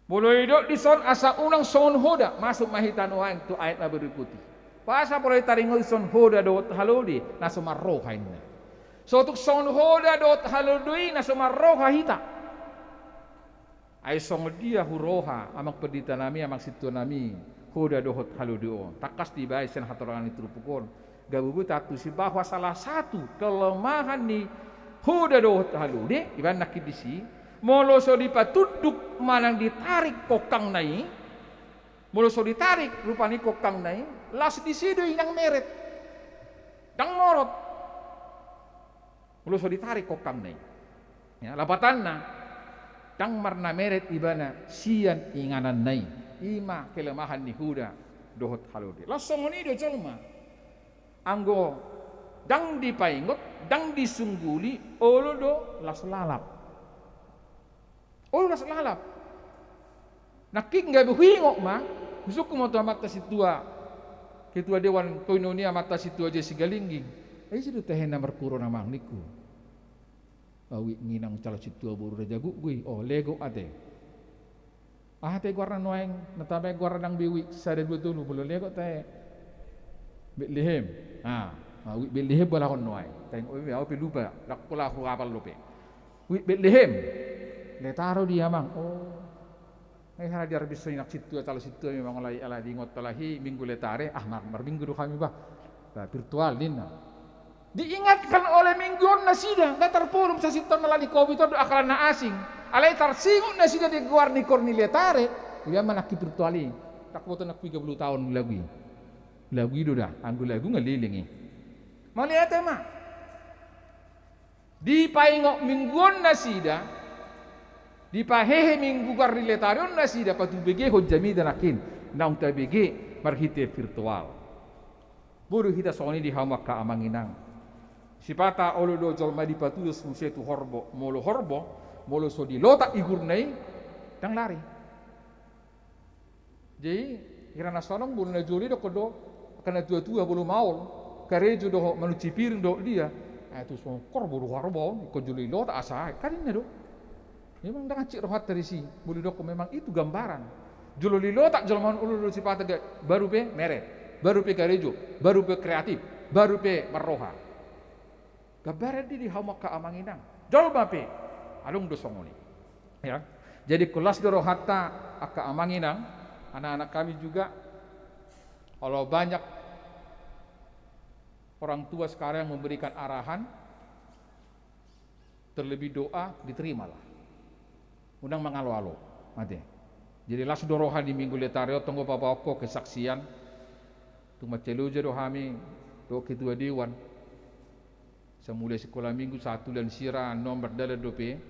Molo didok dison asa unang songon hoda, masuk ma hita nuaeng tu ayat na berikut i. Boasa pola ditaringot dison hoda dohot halode, na so marroha inna. So tung songon hoda dohot halode i na so marroha hita. Ai songon dia huroha, amang pendeta nami, amang sintua nami, hoda dohot halode on. Tangkas dibaen sian hatorangan ni turpuk on. Gabe boi taantusi bahwa salah satu kelemahan ni hoda dohot halode, ibaen nangkin disi, molo so dipatunduk manang ditarik kongkangna i, molo so ditarik rupani kongkangna i, las disi do inang meret. Ndang morot. Molo so ditarik hongkangna i. Ya, lapatanna, ndang marnameret ibana sian ingananna i. I ma kelemahan ni Huda dohot Halode. Laos songon i do jolma. Anggo ndang dipaingot, ndang disungguli, olo do las lalap. Olo las lalap. Nangkin gabe huingot ma, husungkun ma tu amanta sintua, ketua dewan koinonia, amanta sintua J. Sigalingging. Ai ise do tahe na marhurang, amang, ningku. Awi nginang calon sintua boru Raja Gukgui, o, Lego ate. Aha tahe goarna nuaeng, na tama i goarna ndang be Wi, sada dua tolu, molo Lego tahe Betlehem. Ah, ah, Wi Betlehem balahon nuaeng. Tahe, o, au pe lupa, ndang pola huapal dope. Wi Betlehem. Letare do i, amang. O. Ai hara diarbis so inak sintua, calon sintua memang, alai ala diingot, alai i Minggu Letare, ah, mar-, marminggu do hami bah. Bah, virtual ninna. Diingatkan oleh Minggu on nasida, ndang tarpodom sasintongna, ala ni covid on do angka na asing. Alai tarsingot nasida di goar ni koor ni Letare, iba ma nangkin virtual i. Ndang huboto nangkin piga pulu taon lagu i. Lagu i do da, anggo lagu nga leleng i. Mauliate ma. Dipaingot Minggu on nasida, dipahehe Minggu goar ni Letare on nasida, patubegehon jamita nangkin, naung tabege marhite virtual. Boi do hita songon i di hamu angka amang inang. Sipata olo do jolma dipatudos muse tu horbo, molo horbo, molo so dilotak igurna i, ndang lari. Jadi, hira na sonang, molo na jolo i dokkon do angka na tua-tua, molo maol, karejo dohot manuci piring dohot dia. Ah, tu songkor boru horbo on, ingkon jolo dilotak asa, kan ninna do. Memang ndang hansit rohanta disi, molo didokkon memang itu gambaran. Jolo dilotak jolma on, olo do sipata ga-, baru pe meret, baru pe karejo, baru pe kreatif, baru pe marroha. Gambaran do i di hamu angka amang inang. Jolma pe adong do songon i. Ya. Jadi, ingkon las do rohanta angka amang inang, anak-anak kami juga, kalau banyak orang tua sekarang yang memberikan arahan, terlebih doa, diterimalah. Unang mangalo-alo. Ate. Jadi, las do roha di Minggu Letare on, tong do paboahon kesaksian. Tung mansai loja do hami dohot ketua dewan. Sai mulai sikola minggu, sahat tu ulaon sira, annon mardalan dope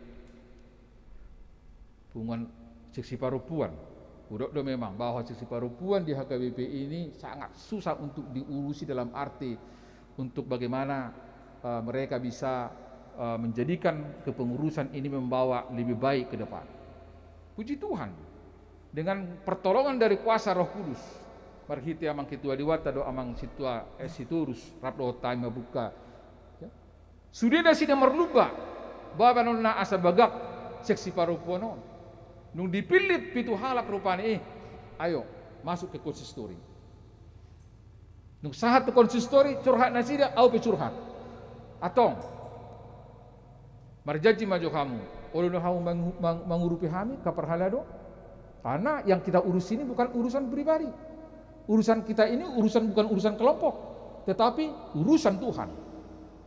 punguan Seksi Parompuan. Hudok do memang bahwa Seksi Parompuan di H K B P ini sangat susah untuk diurusi, dalam arti untuk bagaimana, eh, mereka bisa, eh, menjadikan kepengurusan ini membawa lebih baik ke depan. Puji Tuhan, dengan pertolongan dari kuasa Roh Kudus, marhite amang ketua dewanta dohot amang sintua, eh, Sitorus, rap dohot hami mambuka. Ya. Sude nasida marlumba, babanonna asa bagak Seksi Parompuan on. Nung dipillit pitu halak rupani, eh, ayo, masuk ke konsistori. Nung sahat tu konsistori, curhat nasida, au pe curhat. Antong. Marjanji ma jo hamu, olo do hamu mang-, mang-, mangurupi hami, angka parhalado. Karena yang kita urus ini bukan urusan pribadi. Urusan kita ini urusan, bukan urusan kelompok, tetapi urusan Tuhan.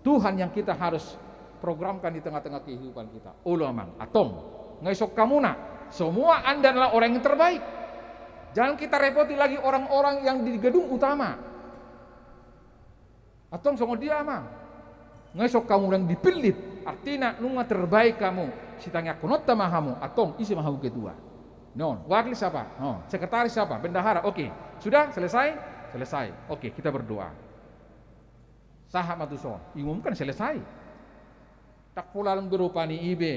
Tuhan yang kita harus programkan di tengah-tengah kehidupan kita. Olo amang, antong. Nga isok hamuna. Semua Anda adalah orang yang terbaik. Jangan kita repoti lagi orang-orang yang di gedung utama. Antong songon dia, amang. Nga isok hamu naung dipillit, artina nunga terbaik hamu, sitangiangkononta ma hamu, antong ise ma hamu ketua. Non, wakil siapa? Oh, sekretaris siapa? Bendahara. Oke. Sudah selesai? Selesai. Oke, kita berdoa. Sahat ma tuson. Umumkan, selesai. Ndang pola lam be rupani i be.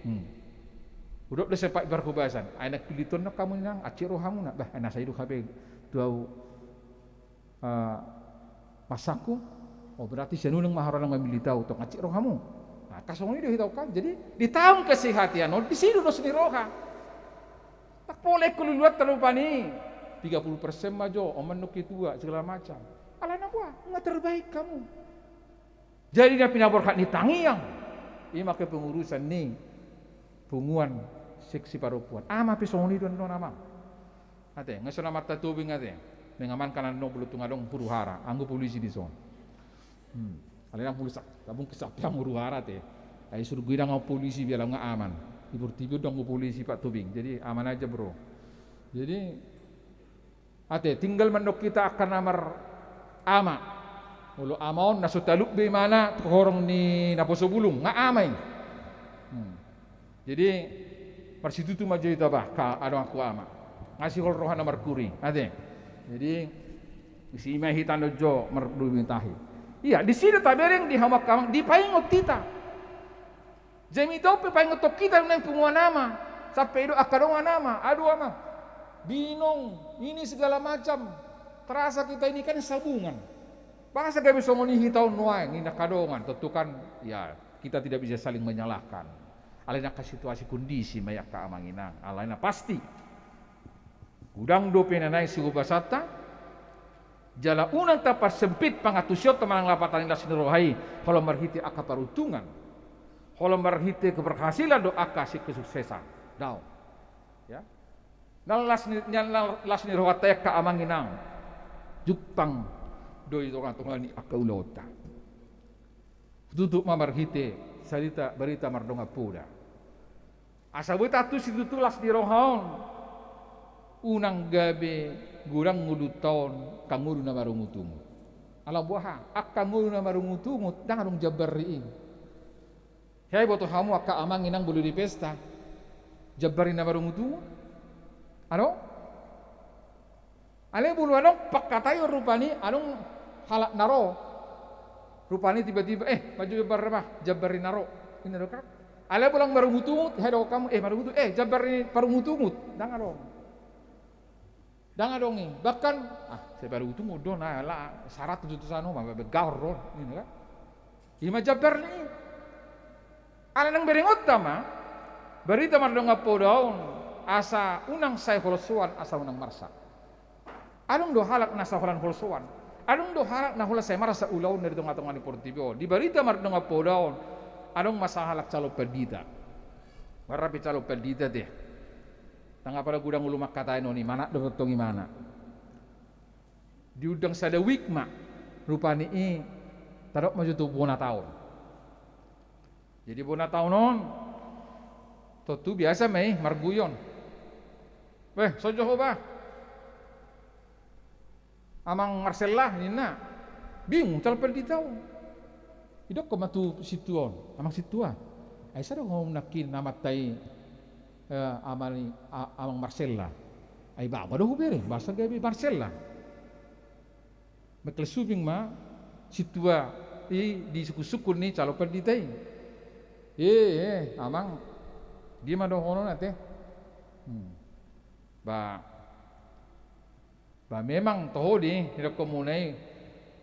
Hmm. Hudok do sempat parhobasan. Ai naung pillit on hamu inang, hansit rohamuna. Bah, na sai do hape tu au, eh, masangku. Oh, berarti sian unang ma harana mamillit au, tong hansit rohamu. Nah, angka songon i do hita on kan. Jadi, di taon kesehatan on, disi do dos ni roha. Ndang pola ingkon luluanta rupani. Tiga puluh persen ma jo, on ma annon ketua, segala macam. Alana boha, nga terbaik hamu. Jadi na pinaborhat ni tangiang, i ma kepengurusan ni punguan Seksi Parompuan. Ama pe songon i do annon, amang. Ate, nga so na martatobing ate. Mengamankan annon, molo tung adong huru-hara, anggo polisi dison. Hmm. Alai ndang polisi, tabung kisap yang huru-hara ate. Ai surgo i ndang polisi, biar nga aman. Di portibi on ndang polisi, Pak Tobing. Jadi aman aja, bro. Jadi, ate, tinggal mandok hita angka na mar-, ama. Olo ama on na so talup be imana tu horong ni naposo bulung, nga ama i. Hmm. Jadi marsitutu ma jo hita bah, angka adong angka ama. Nga sihol roha na markuri, ate. Jadi disi ma hita on jo mardubi tahi. Ia, disi do tabereng di hamu angka amang, dipaingot hita. Jamita on pe paingothon hita do naeng punguan ama, sampe i do angka dongan ama, aduh ama, binong, ini segala macam, terasa kita ini kan sabungan. Masa gabe songon i hita on nuaeng, ninna angka dongan, tontu kan, ya, kita tidak bisa saling menyalahkan. Alai nangkin situasi kondisi ma i angka amang inang, alai na pasti godang dope na naeng siubasanta, jala unang taparsempit pangantusionta manang lapatan ni las ni roha i, holan marhite angka paruntungan, holan marhite keberhasilan do angka si kesuksesan. Daong. Ya. Na las ni, na las ni rohanta i angka amang inang, jumpang do i tongatonga ni angka ulaonta. Tutup ma marhite sarita barita mardongan poda. Asa boi taantusi tutu las ni roha on, unang gabe godang ngolunta on angka ngolu na marungutungut. Ala boha, angka ngolu na marungutungut ndang adong jambarna i. Hea iboto hamu angka amang inang molo di pesta, jambar ni na marungutungut? Adong? Alai molo adong pangkataion rupani, adong halak na ro. Rupani tiba-tiba, "Eh, majo jambar bah, jambar ni na ro." Ninna do kan. Alai molo marungutungut, hea dohot hamu, "Eh, marungutungut, eh, jambar ni parungutungut." Ndang adong. Ndang adong i. Bahkan, "Ah, sai parungutungut do na, ala sarat tutu sano, ma begaor do." Ninna kan. I ma jambarna i. Ala naeng berengonta ma barita mardongan poda on, asa unang sai holsoan, asa unang marsak. Adong do halak na sai holan holsoan. Adong do halak na holan sai marsak ulaonna di tongatonga ni portibi on. Di barita mardongan poda on, adong ma sahalak calon pandita. Marrapi calon pandita te. Ndang apala godang olo mangkatai on, imana do tongtong imana. Diundang sada wijk ma, rupani i tadok ma jo tu bona taon. Jadi bona taon on, tontu biasa ma i marguyon. "Weh, songon dia ho bah, Amang Marsella?" ninna. Bingung calon pandita on. Didokkon ma tu sintua on, "Amang sintua, ai sai do ho nangkin amanta i, eh, ama ni, a-, Amang Marsella? Ai baoa ma do hubere, boasa gabe Marsella?" Mengkel suping ma sintua i di sungkunsungkun ni calon pandita i. "Eh, eh, Amang, dia ma dohononna te?" Hmm. Ba, ba memang toho do i, didokkonmuna i,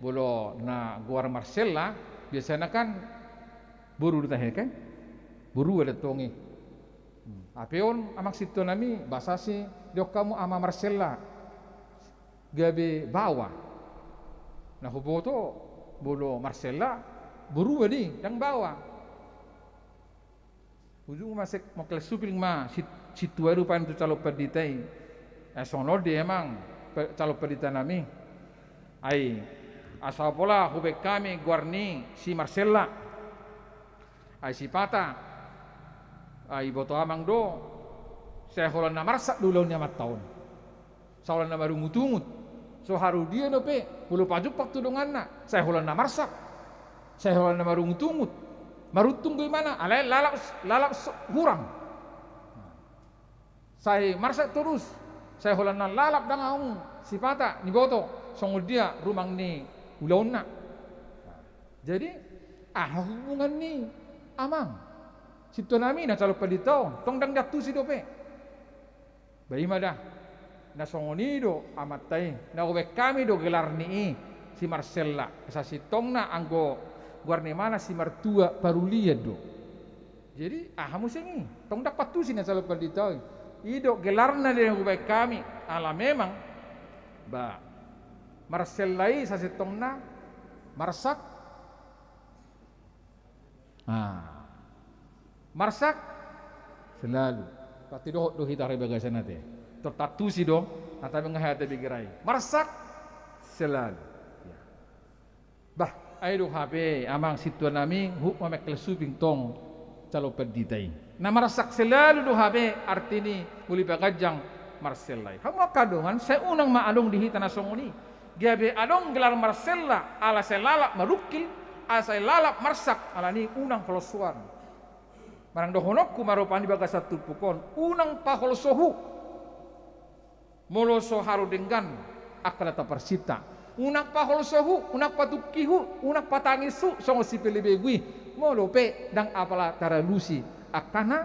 molo na goar Marsella, biasana kan boru do tahe kan? Borua do tong i. Hmm. Hape on, Amang sintua nami, boasa sai didok hamu Ama Marsella? Gabe baoa. Na huboto, molo Marsella, borua do i, ndang baoa. Ujungna mase-, mengkel suping ma si-, sintua i rupani tu calon pandita i. "Eh, songon on do i, Amang, pe-, calon pandita nami. Ai, asa pola hubaen hami goar ni si Marsella. Ai sipata, ai iboto Amang do, sai holan na marsak do ulaon ni amanta on. Sai holan na marungutungut. So haru dia dope, molo pajumpang tu donganna, sai holan na marsak. Sai holan na marungutungut. Maruntung do imana, alai lalap, lalap so-, hurang. Sai marsak torus, sai holan na lalap ndang adong sipata niboto songon dia rumang ni ulaonna." Jadi, aha hubungan ni Amang sintua nami na calon pandita on? Tong ndang diantusi dope. Ba i ma da, na songon i do amanta i, na hubaen hami do gelar ni i si Marsella, sasintongna anggo goar ni imana si Martua Parulian do. Jadi, aha muse i? Tong ndang paantusi na calon pandita i. I do gelarna do na hubaen hami, ala memang, ba, Marsella i sasintongna marsak. Ah. Marsak selalu. Berarti dohot do hita di bagasan ate. Tong taantusi do, na tabe nga hea tabe gerai. Marsak selalu. Ya. Bah, ai do hape, Amang sintua nami, huhut ma mengkel suping tong calon pandita i. Na marsak selalu do hape, arti ni molo dipaganjang Marsella i. Hamu angka dongan, sai unang ma adong di hita na songon i. Gabe adong gelar marsella ala sai lalap marungkil, ala sai lalap marsak, alani unang holsoan. Manang dohononku ma rupani bagasan turpuk on, unang paholsohu. Molo so haru denggan angka na taparsinta, unang paholsohu, unang patungkihu, unang patangishu songon sipelebegu i. Molo pe ndang apala taralusi angka na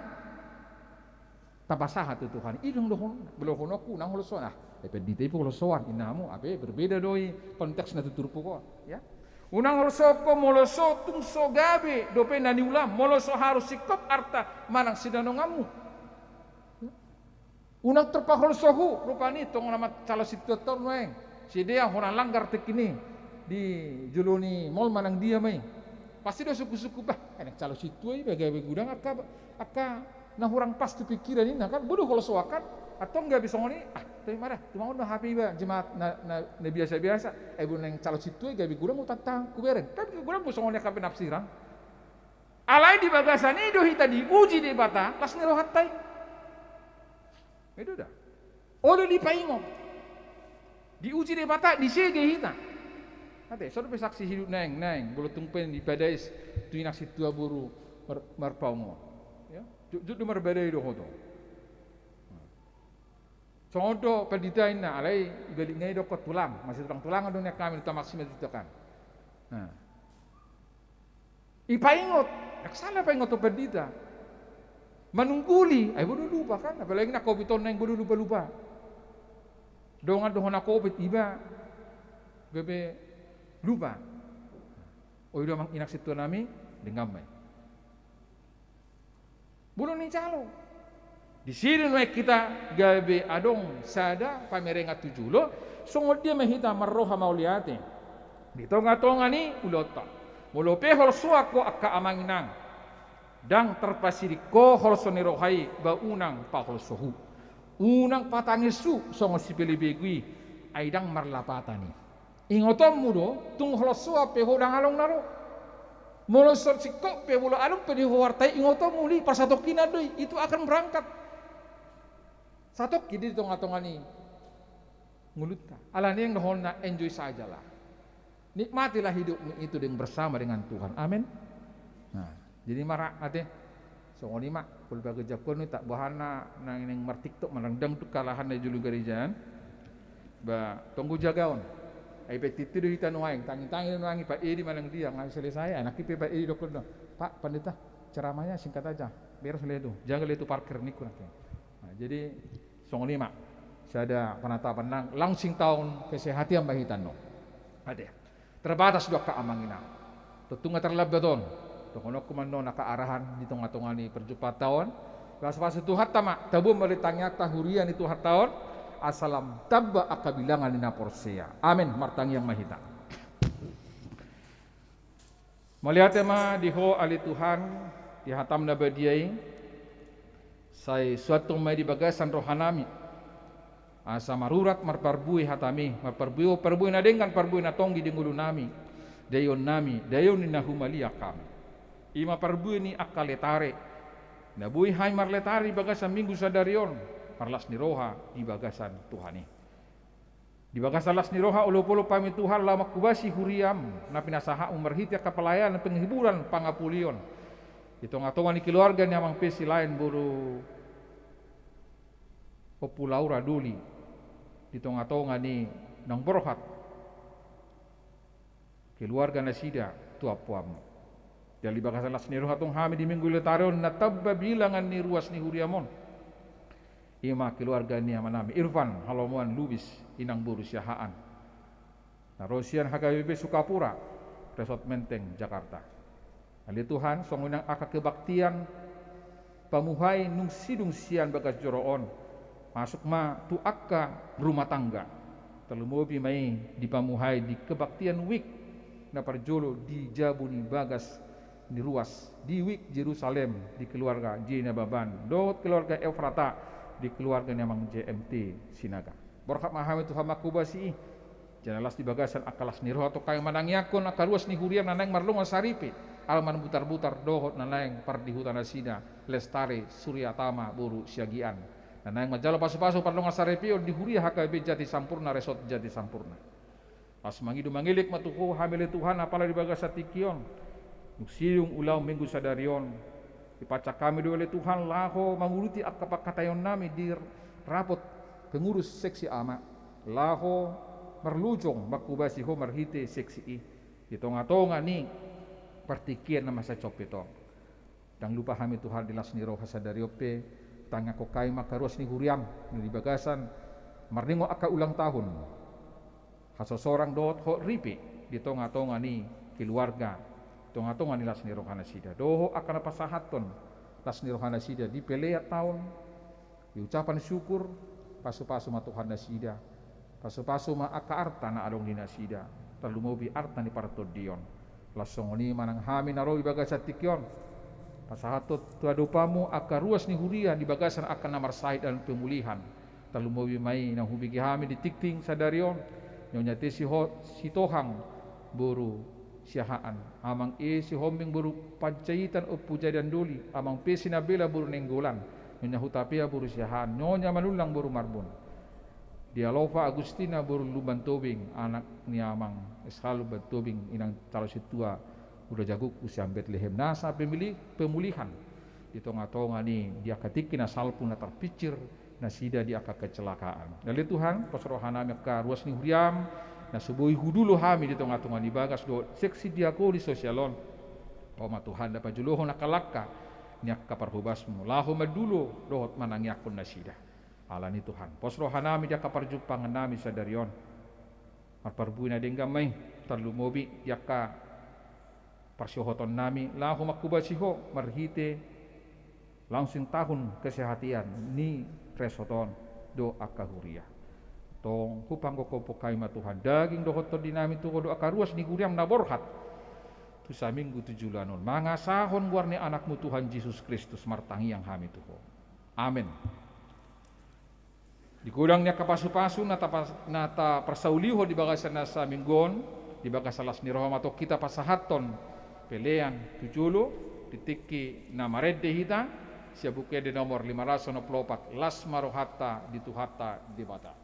tapasahat tu Tuhan i. I do dohononku, unang holsoan. Ah, eh, pandita i pe holsoan, inna hamu, hape berbeda do i konteksna tu turpuk on, ya. Unang holsoan ho molo so tung so gabe dope na niulam, molo so haru singkop arta manang sinanonganmu. Unang tarpaholsohu, rupani tong na mansai calon sintua tor nuaeng. Sidea hona langgar tingki i di jolo ni mall manang dia ma i. Pasti do sungkun-sungkun, bah, enak calon sintua iba, gabe godang angka, angka na hurang pas tu pikiran ninna kan, bodo holsoan kan. Antong gabe songon i, ah, tapi mada, tumangon do hape iba jemaat na, na, na biasa-biasa. Eh, bodo naeng calon sintua i gabe godang, utang-utang hubereng. Kan godang do songon i angka penafsiran. Alai di bagasan i do hita diuji Debata las ni rohanta i. I do da. Olo dipaingot. Diuji Debata, disege hita. Ate, so dope saksi hidup naeng, naeng, molo tung pe dipadais tu inak sintua boru mar-, marpaung on. Ya, jotjot do marbadai dohot ho. Songon do pandita inna, alai ibalik nai dohot tulang, masitulang-tulangan do nian hami, utamana si masitulang. Nah. Ipaingot, ndang sala paingot tu pandita. Manungguli, ai bodo lupa kan, apalagi na covid on naeng bodo lupa-lupa. Dongan dohot na covid iba gabe lupa. O, i do amang inang sintua nami, denggan ma i. Bodo ni jalo. Disi do nuaeng hita gabe adong sada pamerengan tu jolo, songon dia ma hita marroha mauliate di tonga-tonga ni ulaonta. Molo pe holsoan ho angka amang inang, ndang tarpasirik ho holso ni roha i, ba unang paholsohu. Unang patangishu songon sipelebegu i, ai ndang marlapatan i. Ingotonmu do, tung holsoan pe ho ndang adong na ro. Molo so singkop pe, molo adong pe di ho arta i, ingotonmu do i, parsatongkinan do i, itu akan berangkat. Satongkin do i di tonga-tonga ni ngolunta. Alani i dohononna enjoy sajalah. Nikmatilah hidupmu itu dengan bersama dengan Tuhan. Amin. Nah, jadi mara ate. Songon i ma, pola bagen jangkon i, tak boha na naeng martiktok manang dangdut halahan na di jolo gareja an. Ba tonggo jagaon. Ai pe tintin do hita nuaeng, tangi-tangi do nuaeng i, Pak Edi manang dia, nunga selesai, anak i pe Pak Edi dohonon do. Pak Pendeta, ceramahnya singkat aja. Beres lah itu. Jaga lah itu parkir ningku nanti. Nah, jadi songon i ma. Sada penatapan nang langsing taon kesehatan ma hita annon. Ate. Terbatas do angka amang inang. Tontu nunga tarlambat on. Dohononku ma annon angka arahan di tonga-tonga ni perjumpaan taon. Pasu-pasu Tuhanta ma, tabuan ma di tangiangta huria ni Tuhanta on, asa lam tamba angka bilangan ni na porsea. Amin. Martangiang ma hita. Mauliate ma di Ho ale Tuhan, di hataM na badia i, sai suanhon ma i di bagasan rohanami. Asa marurat marparbue hataMi, marparbue, parbue na denggan, parbue na tonggi di ngolunami, daionnami, daion ni na humaliang hami. I ma parbue ni angka letare, na boi hami marletare di bagasan Minggu sadari on, marlas ni roha di bagasan Tuhan i. Di bagasan las ni roha, olopolop hami Tuhan, laho manghobasi huriaM, na pinasahatMu marhite angka pelayanan, penghiburan, pangapulion. Di tonga-tonga ni keluarga ni Amang P C laen boru Ompu Laura Doli, di tonga-tonga ni naung borhat keluarga nasida tu ampuanMu. Jala di bagasan las ni roha tong hami di Minggu Letare on na tamba bilangan ni ruas ni huriaM on. I ma keluarga ni amanami Irfan Halomoan Lubis, inang boru Siahaan. Na ro sian H K B P Sukapura, Resort Menteng, Jakarta. Ale Tuhan, songon i nang angka kebaktian pamuhai nunga sidung sian bagas joro on, masuk ma tu angka rumah tangga. Tarlumobi ma i dipamuhai di kebaktian wijk na parjolo di jabu ni bagas ni ruas, di wijk Jerusalem, di keluarga J Nababan dohot keluarga Efrata, di keluarga ni Amang J M T Sinaga. Borhat ma hami Tuhan manghobasi i. Jala las di bagasan angka las ni roha tong hami manangiangkon angka ruas ni huriaM na naeng mardongan saripe, ala marmutar-mutar, dohot na naeng pardihuta nasida Lestari Suryatama boru Siagian, na naeng manjalo pasu-pasu pardongan saripeon di huria H K B P Jati Sampurna, Resort Jati Sampurna. Las mangido mangelek ma tu Ho hami ale Tuhan, apala di bagasan tingki on dung sidung ulaon Minggu sadari on. Dipansat hami do ale Tuhan laho mangurupi angka pangkataionnami di rapot pengurus seksi ama, laho marlojong mangkobasi Ho marhite seksi i di tongatonga ni partingkian na masa sompit on. Ndang lupa hami Tuhan di las ni roha sadari on pe, tangiangkon hami ma angka ruas ni huriam na di bagasan marningot angka ulang tahun, hasosorang dohot hot ripe di tongatonga ni keluarga, tongatonga ni las ni rohanasida, dohot angka na pasahathon las ni rohanasida di pelean taon, di ucapan syukur. Pasupasu ma Tuhan nasida, pasupasu ma angka arta na adong di nasida, tarlumobi arta ni partondion. Laos songon i ma nang hami na ro di bagasan tingki on, pasahathon tu adopanMu angka ruas ni huria di bagasan angka na marsahit dalan pemulihan. Tarlumobi ma i naung hubege hami di tingting sadari on, nyonya Tesi Ho-, Sitohang boru Siahaan, Amang E Sihombing boru Panjaitan, Ompu Jadandoli, Amang P Sinambela boru Nainggolan, Nyonya Hutapea boru Siahaan, Nyonya Manullang boru Marbun, Dialova Agustina boru Lumban Tobing, anak ni Amang S H Lumban Tobing, Inang Calo Sintua Uda Jaguku sian Betlehem, nasa pemili-, pemulihan di tongatonga ni, di angka tingki na salpu na tarpinsir nasida di angka kecelakaan. Ale Tuhan, pos rohanami angka ruas ni huriam na so boi hudulo hami di tongatonga ni bagas dohot seksi diakonis sosial on. Ho ma Tuhan na pajolohon angka langka ni angka parhobasMu laho mandulo dohot manangiangkon nasida. Alani Tuhan, pos rohanami di angka parjumpangannami sadari on. Marparbue na denggan ma i, tarlumobi di angka parsiohotonnami laho mangkobasi Ho marhite launching tahun kesehatan ni resort on dohot angka huria. Tong hupanggokhon hami ma Tuhan daging dohot tondinami tu Ho dohot angka ruas ni huriam na borhat tu saminggu tu joloan on, mangasahon goar ni AnakMu Tuhan Jesus Kristus martangiang hami tu Ho. Amen. Di godang ni angka pasupasu na tapa-, na taparsaulihon di bagasan na saminggu on, di bagasan las ni roha ma tong hita pasahathon pelean tu jolo, di tingki na marende hita, sian Buku Ende nomor lima ratus onom pulu opat, las ma rohanta di Tuhanta Debata.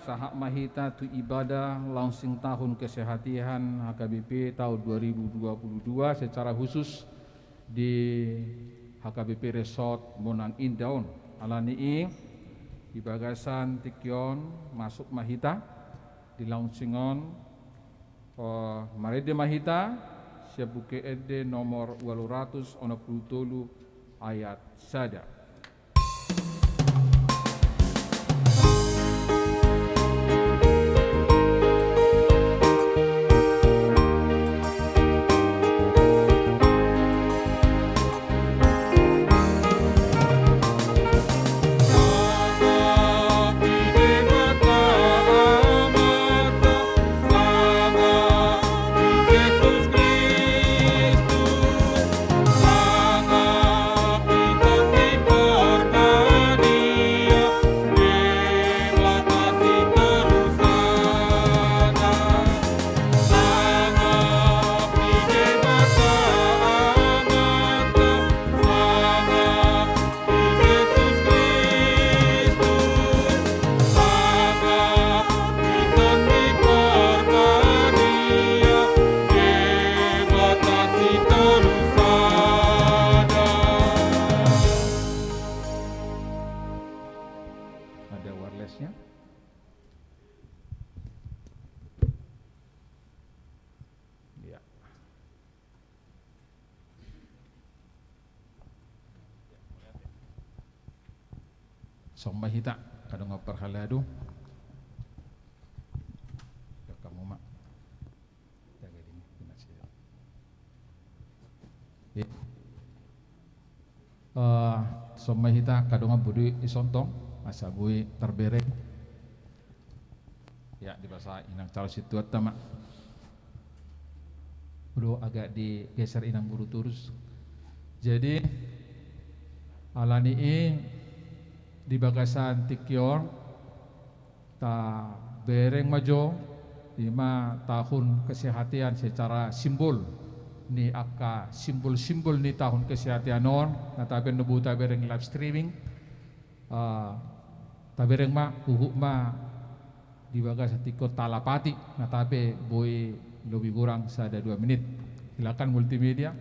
Sahat ma hita tu ibadah launching tahun kesehatan H K B P tahun dua ribu dua puluh dua secara khusus di H K B P Resort Monang Indah on. Alani i, di bagasan tingki on masuk ma hita di launching on, eh, marende ma hita sian Buku Ende nomor ualu ratus onom pulu tolu ayat sada. Ada wirelessnya? Ya. Songon ma hita, kadongan parhalado. Ya, kamu ma. Eh, songon ma hita, kadongan boi do isonton asa boi tarbereng. Ya, dibasa inang calon sintuanta ma. Udah agak digeser inang buru turus. Jadi, alani i di bagasan tingki on, tabereng ma jo, i ma tahun kesehatan secara simbol ni angka simbol-simbol ni tahun kesehatan on, na tabe na boi tabereng live streaming, eh, tabereng ma, huhut ma di bagasan tingki on talapati, na tabe boi lobi gurang sada dua menit. Silakan multimedia.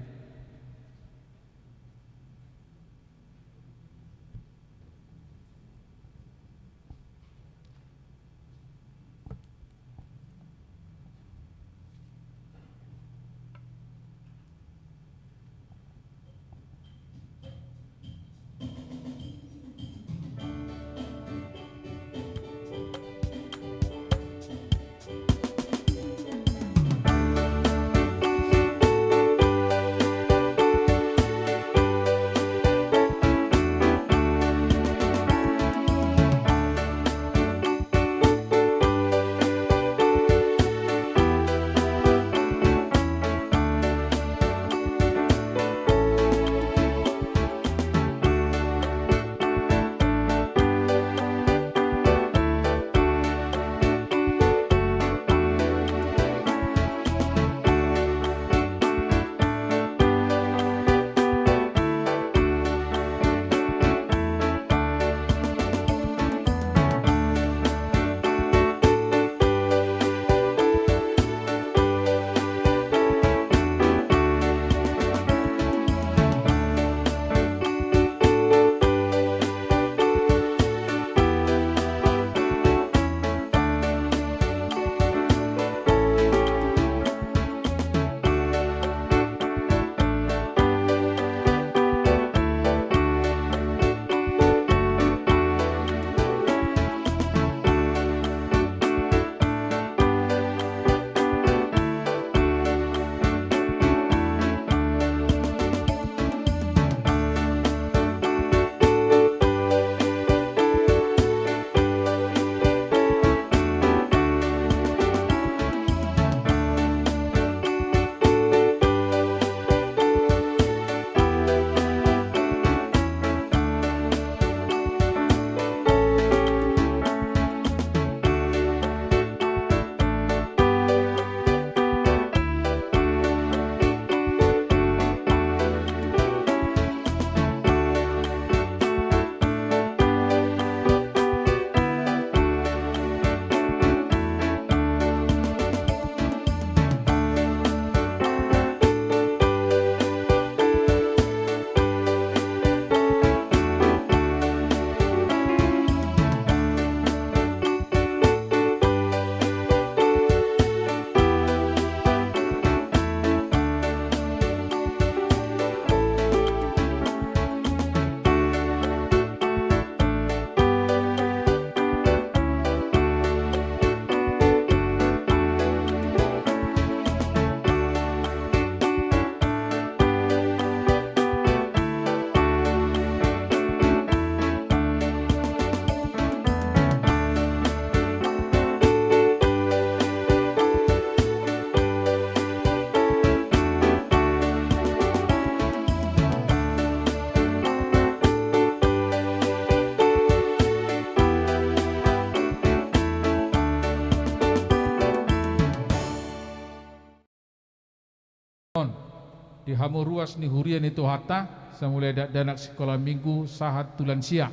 Di hamu ruas ni huria ni Tuhanta, sai mulai dakdanak sikola minggu sahat tu lansia.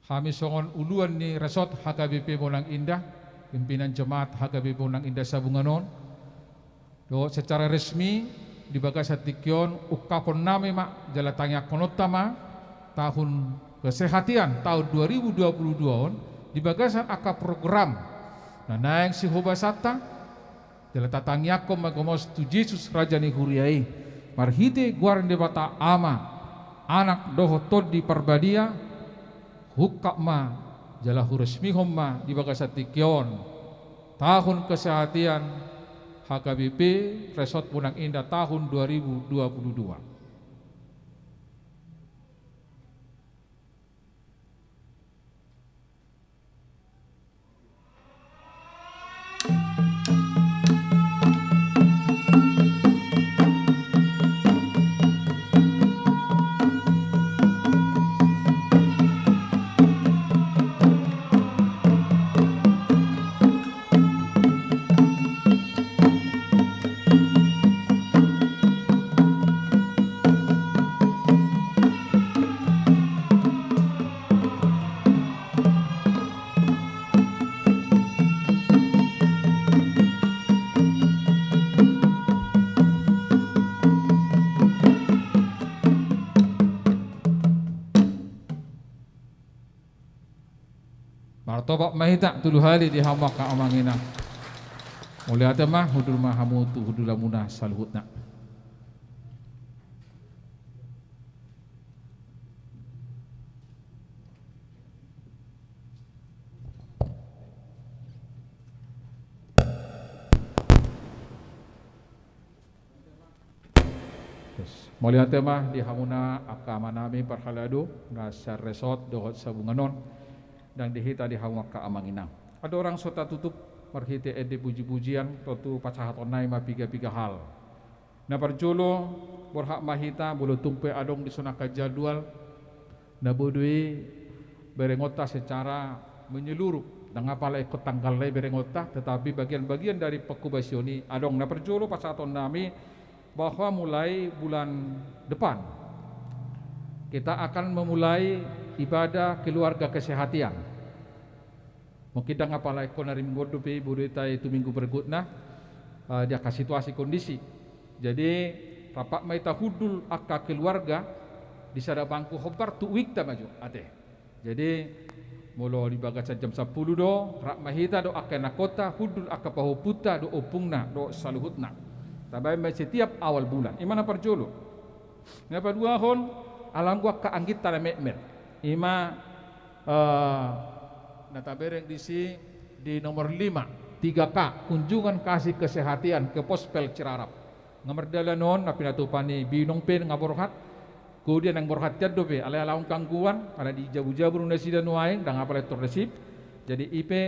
Hami songon uluan ni resort H K B P Bonang Indah, pimpinan jemaat H K B P Bonang Indah Sabungan on, dohot secara resmi di bagasan tingki on ungkapon nami ma jala tangiangkononta ma tahun kesehatian tahun dua ribu dua puluh dua on di bagasan angka program na naeng sihobasanta, jala tatangiangkon ma gomos tu Jesus Raja ni huria i, marhite goar ni Debata Ama, Anak dohot Tondi Parbadia, huungkap ma jala huresmihon ma di bagasan tingki on tahun kesehatian H K B P Resort Bonang Indah tahun dua ribu dua puluh dua. Martopak ma hita tolu hali di hamu angka amang inang. Mauliate ma, hundul ma hamu tu hundulanmuna saluhutna. Mauliate ma di hamuna angka amanami parhalado na saresort dohot Sabungan on, ndang di hita di hamu angka amang inang. Andorang so tatutup marhite ende pujipujian, tontu pasahatonnami ma pigapiga hal. Na parjolo, borhat ma hita molo tung pe adong dison angka jadwal na boi do i berengonta secara menyeluruh. Ndang apala ingkon tanggalna i berengonta, tetapi bagian-bagian dari pengkobasion i adong. Na parjolo pasahatonnami bahwa mulai bulan depan kita akan memulai ibadah keluarga kesehatian. Mungkin ndang apala ingkon ari Minggu on dope i, boi do hita i tu minggu berikutna, eh, di angka situasi kondisi. Jadi, rap ma hita hundul angka keluarga di sada bangku hombar tu uikta ma jo, ate. Jadi, molo di bagasan jam sampulu do, rap ma hita dohot angka ianakhonta, hundul angka pahompunta dohot ompungna dohot saluhutna. Tabaen ma i setiap awal bulan. I ma na parjolo. Na paduahon, alanggu angka angginta na metmet. I ma Eh, na tabereng disi di nomor lima, tiga K, kunjungan kasih kesehatan ke Pospel Cirarap. Nga mardalan on, na pinatupa ni Binong pe nga borhat. Kemudian naeng borhat hian dope, alai ala on gangguan, ala dijabujabu do nasida nuaeng, ndang apala torresip. Jadi i pe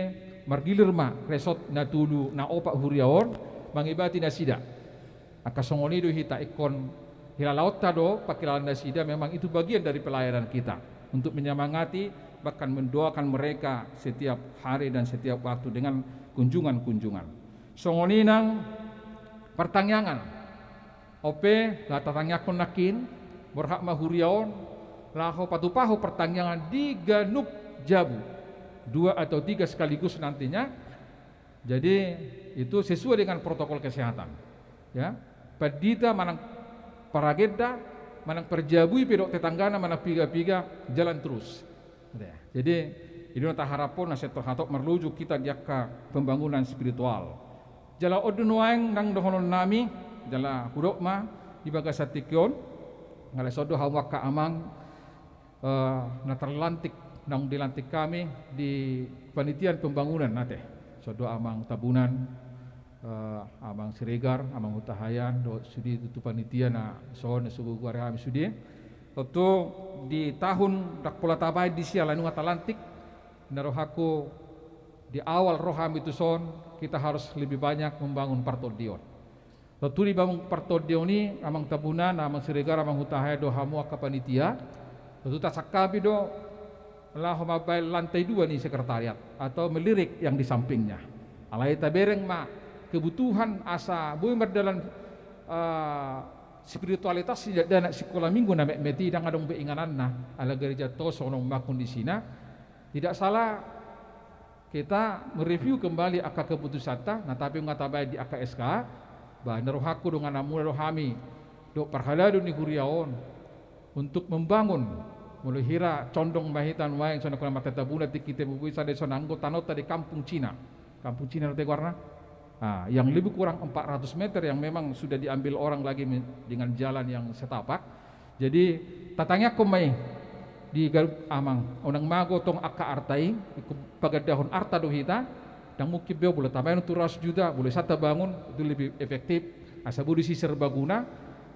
margilir ma resort na tolu na opat huria on mangibati nasida. Angka songon i do hita ingkon hilalaonta do pangkilalaan nasida, memang itu bagian dari pelayanan kita untuk menyemangati, bahkan mendoakan mereka setiap hari dan setiap waktu dengan kunjungan-kunjungan. Songon i nang partangiangan. On pe, laho tatangiangkon nangkin, borhat ma huria on, laho patupahon partangiangan di ganup jabu. Dua atau tiga sekaligus nantinya, Jadi, itu sesuai dengan protokol kesehatan. Ya, pandita manang paragenda, manang parjabu i pe dohot tetanggana manang piga-piga jalan terus. Gitu ya. Jadi, i do na taharaphon asa hatop marloju hita di angka pembangunan spiritual. Jala on do nuaeng nang dohononnami, jala hudok ma di bagasan tingki on, nga laos on do hamu angka amang, eh, na terlantik, naung dilantik kami di panitian pembangunan, ate. Songon do Amang Tabunan, eh, Amang Siregar, Amang Hutahaean, dohot sude tutu panitia na songon na so hugoari hami sude. Tontu di tahun ndang pola tabaen disi alai nunga talantik, na rohangku di awal ro hami tuson, kita harus lebih banyak membangun partondion. Tontu di bangun partondion i, Amang Tabunan, Amang Siregar, Amang Hutahaean dohot hamu angka panitia, tontu tasangkapi do laho mambaen lantai dua ni sekretariat atau melirik yang di sampingnya. Alai tabereng ma kebutuhan asa boi mardalan Ah, spiritualitas si dakdanak sikola minggu na metmet i ndang adong be ingananna, ala gereja tos songon on ma kondisina. Tidak salah kita mereview kembali angka keputusanta, na tapi nga tabaen di angka S K A, ba na rohangku dongananmuna do hami, dohot parhalado ni huria on, untuk membangun, molo hira condong ma hita nuaeng songon na hona martabuna tingki tempo i sada songon anggo tanonta di Kampung Cina. Kampung Cina do te goarna? Ah, yang lebih kurang empat ratus meter yang memang sudah diambil orang lagi me-, dengan jalan yang setapak. Jadi, tatangiangkon ma i di Galup Amang, unang mago tong angka arta i, ingkon pagandahon arta do hita, ndang mungkin be on, molo tabaen tu ratus juta, molo i santa bangun, itu lebih efektif, asa boi disi serbaguna,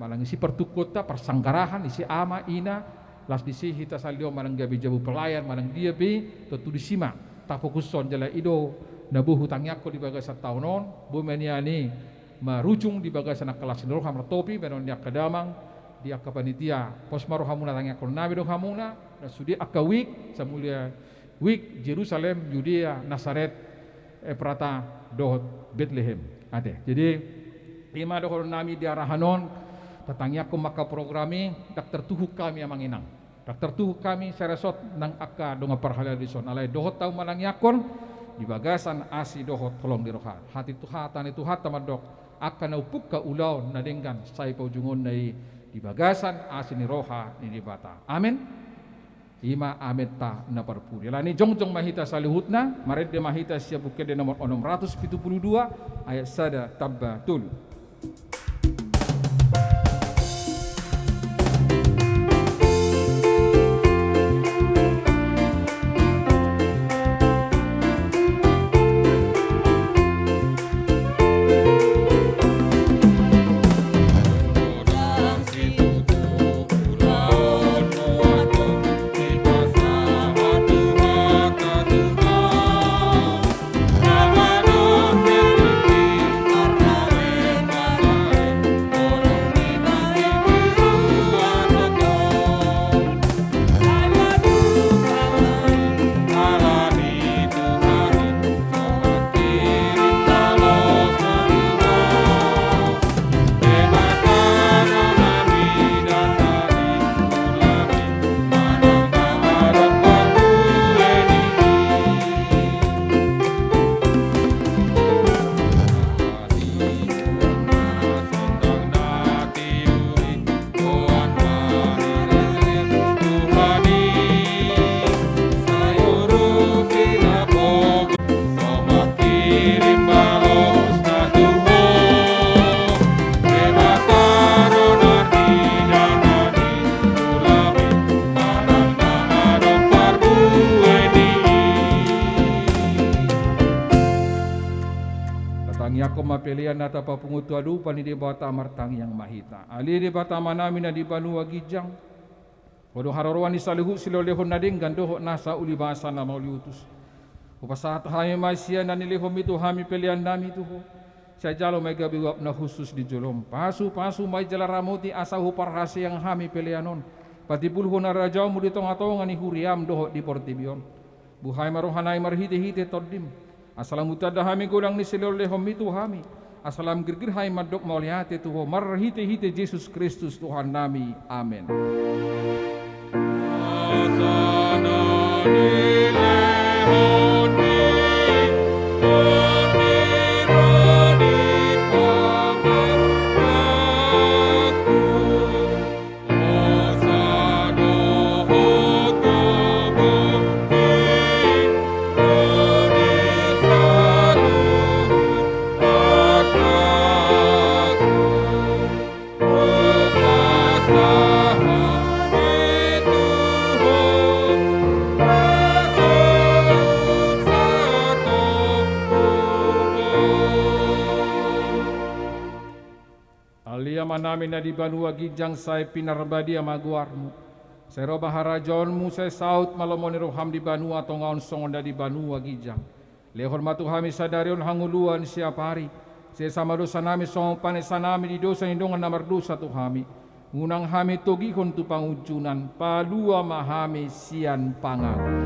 manang isi partungkoanta, parsanggarahon, isi ama, ina, laos disi hita sandiri on manang gabe jabu pelayan, manang dia pe i, tontu disi ma tafokushon jala i do na boi hutangiangkon di bagasan taon on, boi ma nian i marujung di bagasan angka las ni roha martopi, baenon ni angka damang, di angka panitia, pos ma rohamuna, tangiangkon nami do hamuna, na sude angka wijk, Samulia wijk, Jerusalem, Judea, Nasaret, Efrata, dohot Betlehem. Ate. Jadi, i ma dohonon nami di arahan on, tatangiangkon ma angka program i, ndang tartuhuk hami amang inang. Ndang tartuhuk hami, sai resort nang angka dongan parhalado dison. Alai dohot hamu manangiangkon, di bagasan asi dohot holong ni roha. Hata ni Tuha-, hata ni Tuhanta mandok, angka na umpunta ulaon na denggan, sai paujungonna i di bagasan asi ni roha ni Debata. Amen. I ma amenta na parpudi. Alani jongjong ma hita saluhutna, marende ma hita sian Buku Ende nomor onom ratus pitu pulu dua, ayat sada tamba tolu. Tatangiangkon ma pelean na tapapungu tu adopan ni Debata, martangiang ma hita. Ale Debata Amanami na di banua ginjang, Ho do haroroan ni saluhut silehonlehon na denggan dohot nasa uli basa na mauliutus. Hupasahat hami ma sian na nilehonmi tu hami peleannami tu Ho. Sai jalo ma i gabe uap na hushus di jolom. Pasupasu ma i jala ramoti asa huparhaseang hami pelean on. Patimbulhon harajaonmu di tongatonga ni huriam dohot di portibi on. Buhai ma rohanami marhitehite Tondim. Asa lam hutanda hami godang ni silehonlehonmi tu hami. Asa lam girgir hami mandok mauliate tu Ho marhitehite Jesus Kristus Tuhannami. Amen. Ale Amanami na di banua ginjang, sai pinarbadia ma goarmu. Sai ro ma harajaonmu, sai saut ma lomo ni roham di banua tonga on songon na di banua ginjang. Lehon ma tu hami sadari on hangoluan siapari. Sesa ma dosanami songon panesanami di dosa ni dongan na mardosa tu hami. Unang hami togihon tu pangunjunan, palua ma hami sian pangago.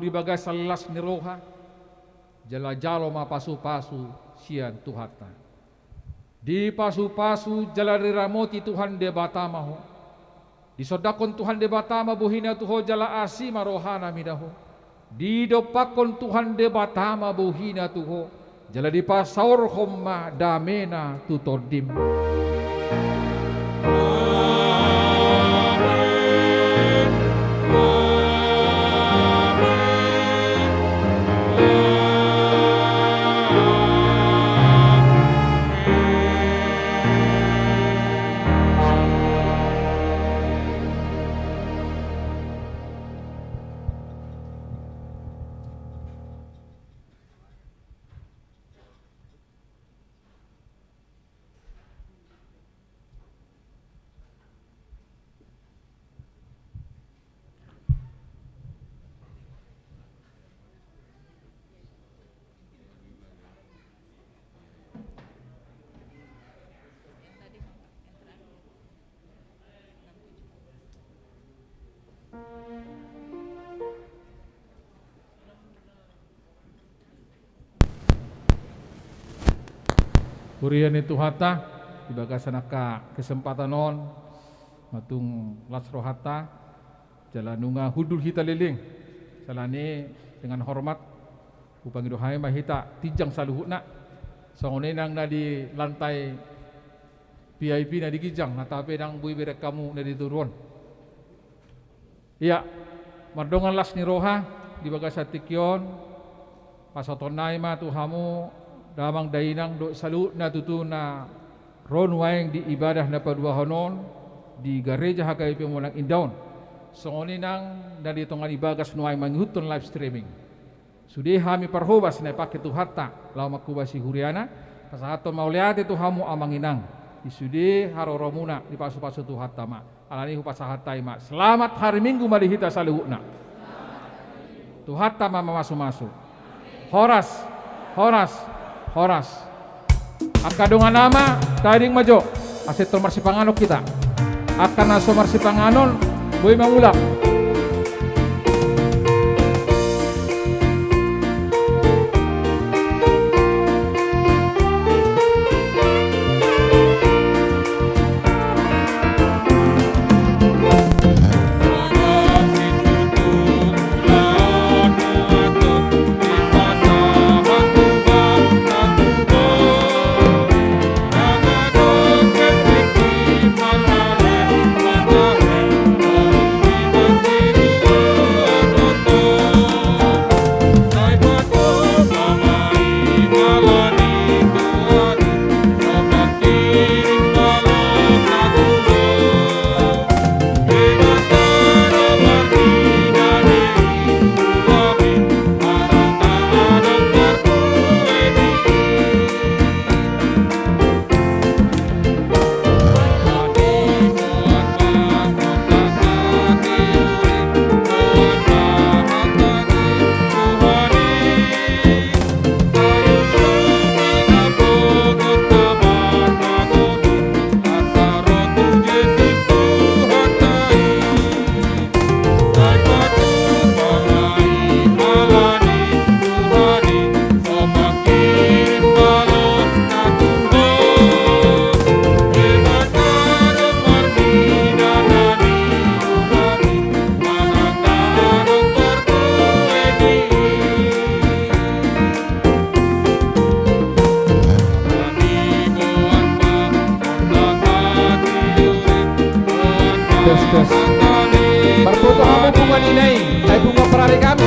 di bagasan las ni roha, jala jalo ma pasupasu sian Tuhanta. Dipasupasu jala diramoti Tuhan Debata ma ho. Disondangkon Tuhan Debata ma bohina tu ho jala asi ma rohana mida ho. Didompakkon Tuhan Debata ma bohina tu ho, jala dipasaorhon ma damena tu tondim. Huria ni Tuhanta, di bagasan angka kesempatan on, ma tung las rohanta, jala nunga hundul hita leleng. Siala ni i dengan hormat, hupangido hami ma hita tinjang saluhutna. Songon i nang na di lantai V I P na di ginjang, na tape nang boi bereng hamu na di toru on. Ia, mardongan las ni roha di bagasan tingki on, pasahaton nami ma tu hamu damang dainang dohot saluhutna tutu na ro nuaeng di ibadah na paduahon on di gareja H K B P Molang Indah on. Songon i nang na di tonga ni bagas nuaeng mangihuthon live streaming. Sude hami parhobas na ipangke Tuhanta laho manghobasi huriana, pasahathon mauliate tu hamu amang inang. Di sude haroromuna dipasupasu Tuhanta ma. Alani i hupasahat hami ma. Selamat hari Minggu ma di hita saluhutna. Tuhanta ma mamasumasu. Horas, horas, horas. Angka dongan ama, tading ma jo, asa tong marsipanganon hita. Angka na so marsipanganon, boi ma mulak. Tes, tes. Marpoto hamu punguan i nai, ai punguan parari kami,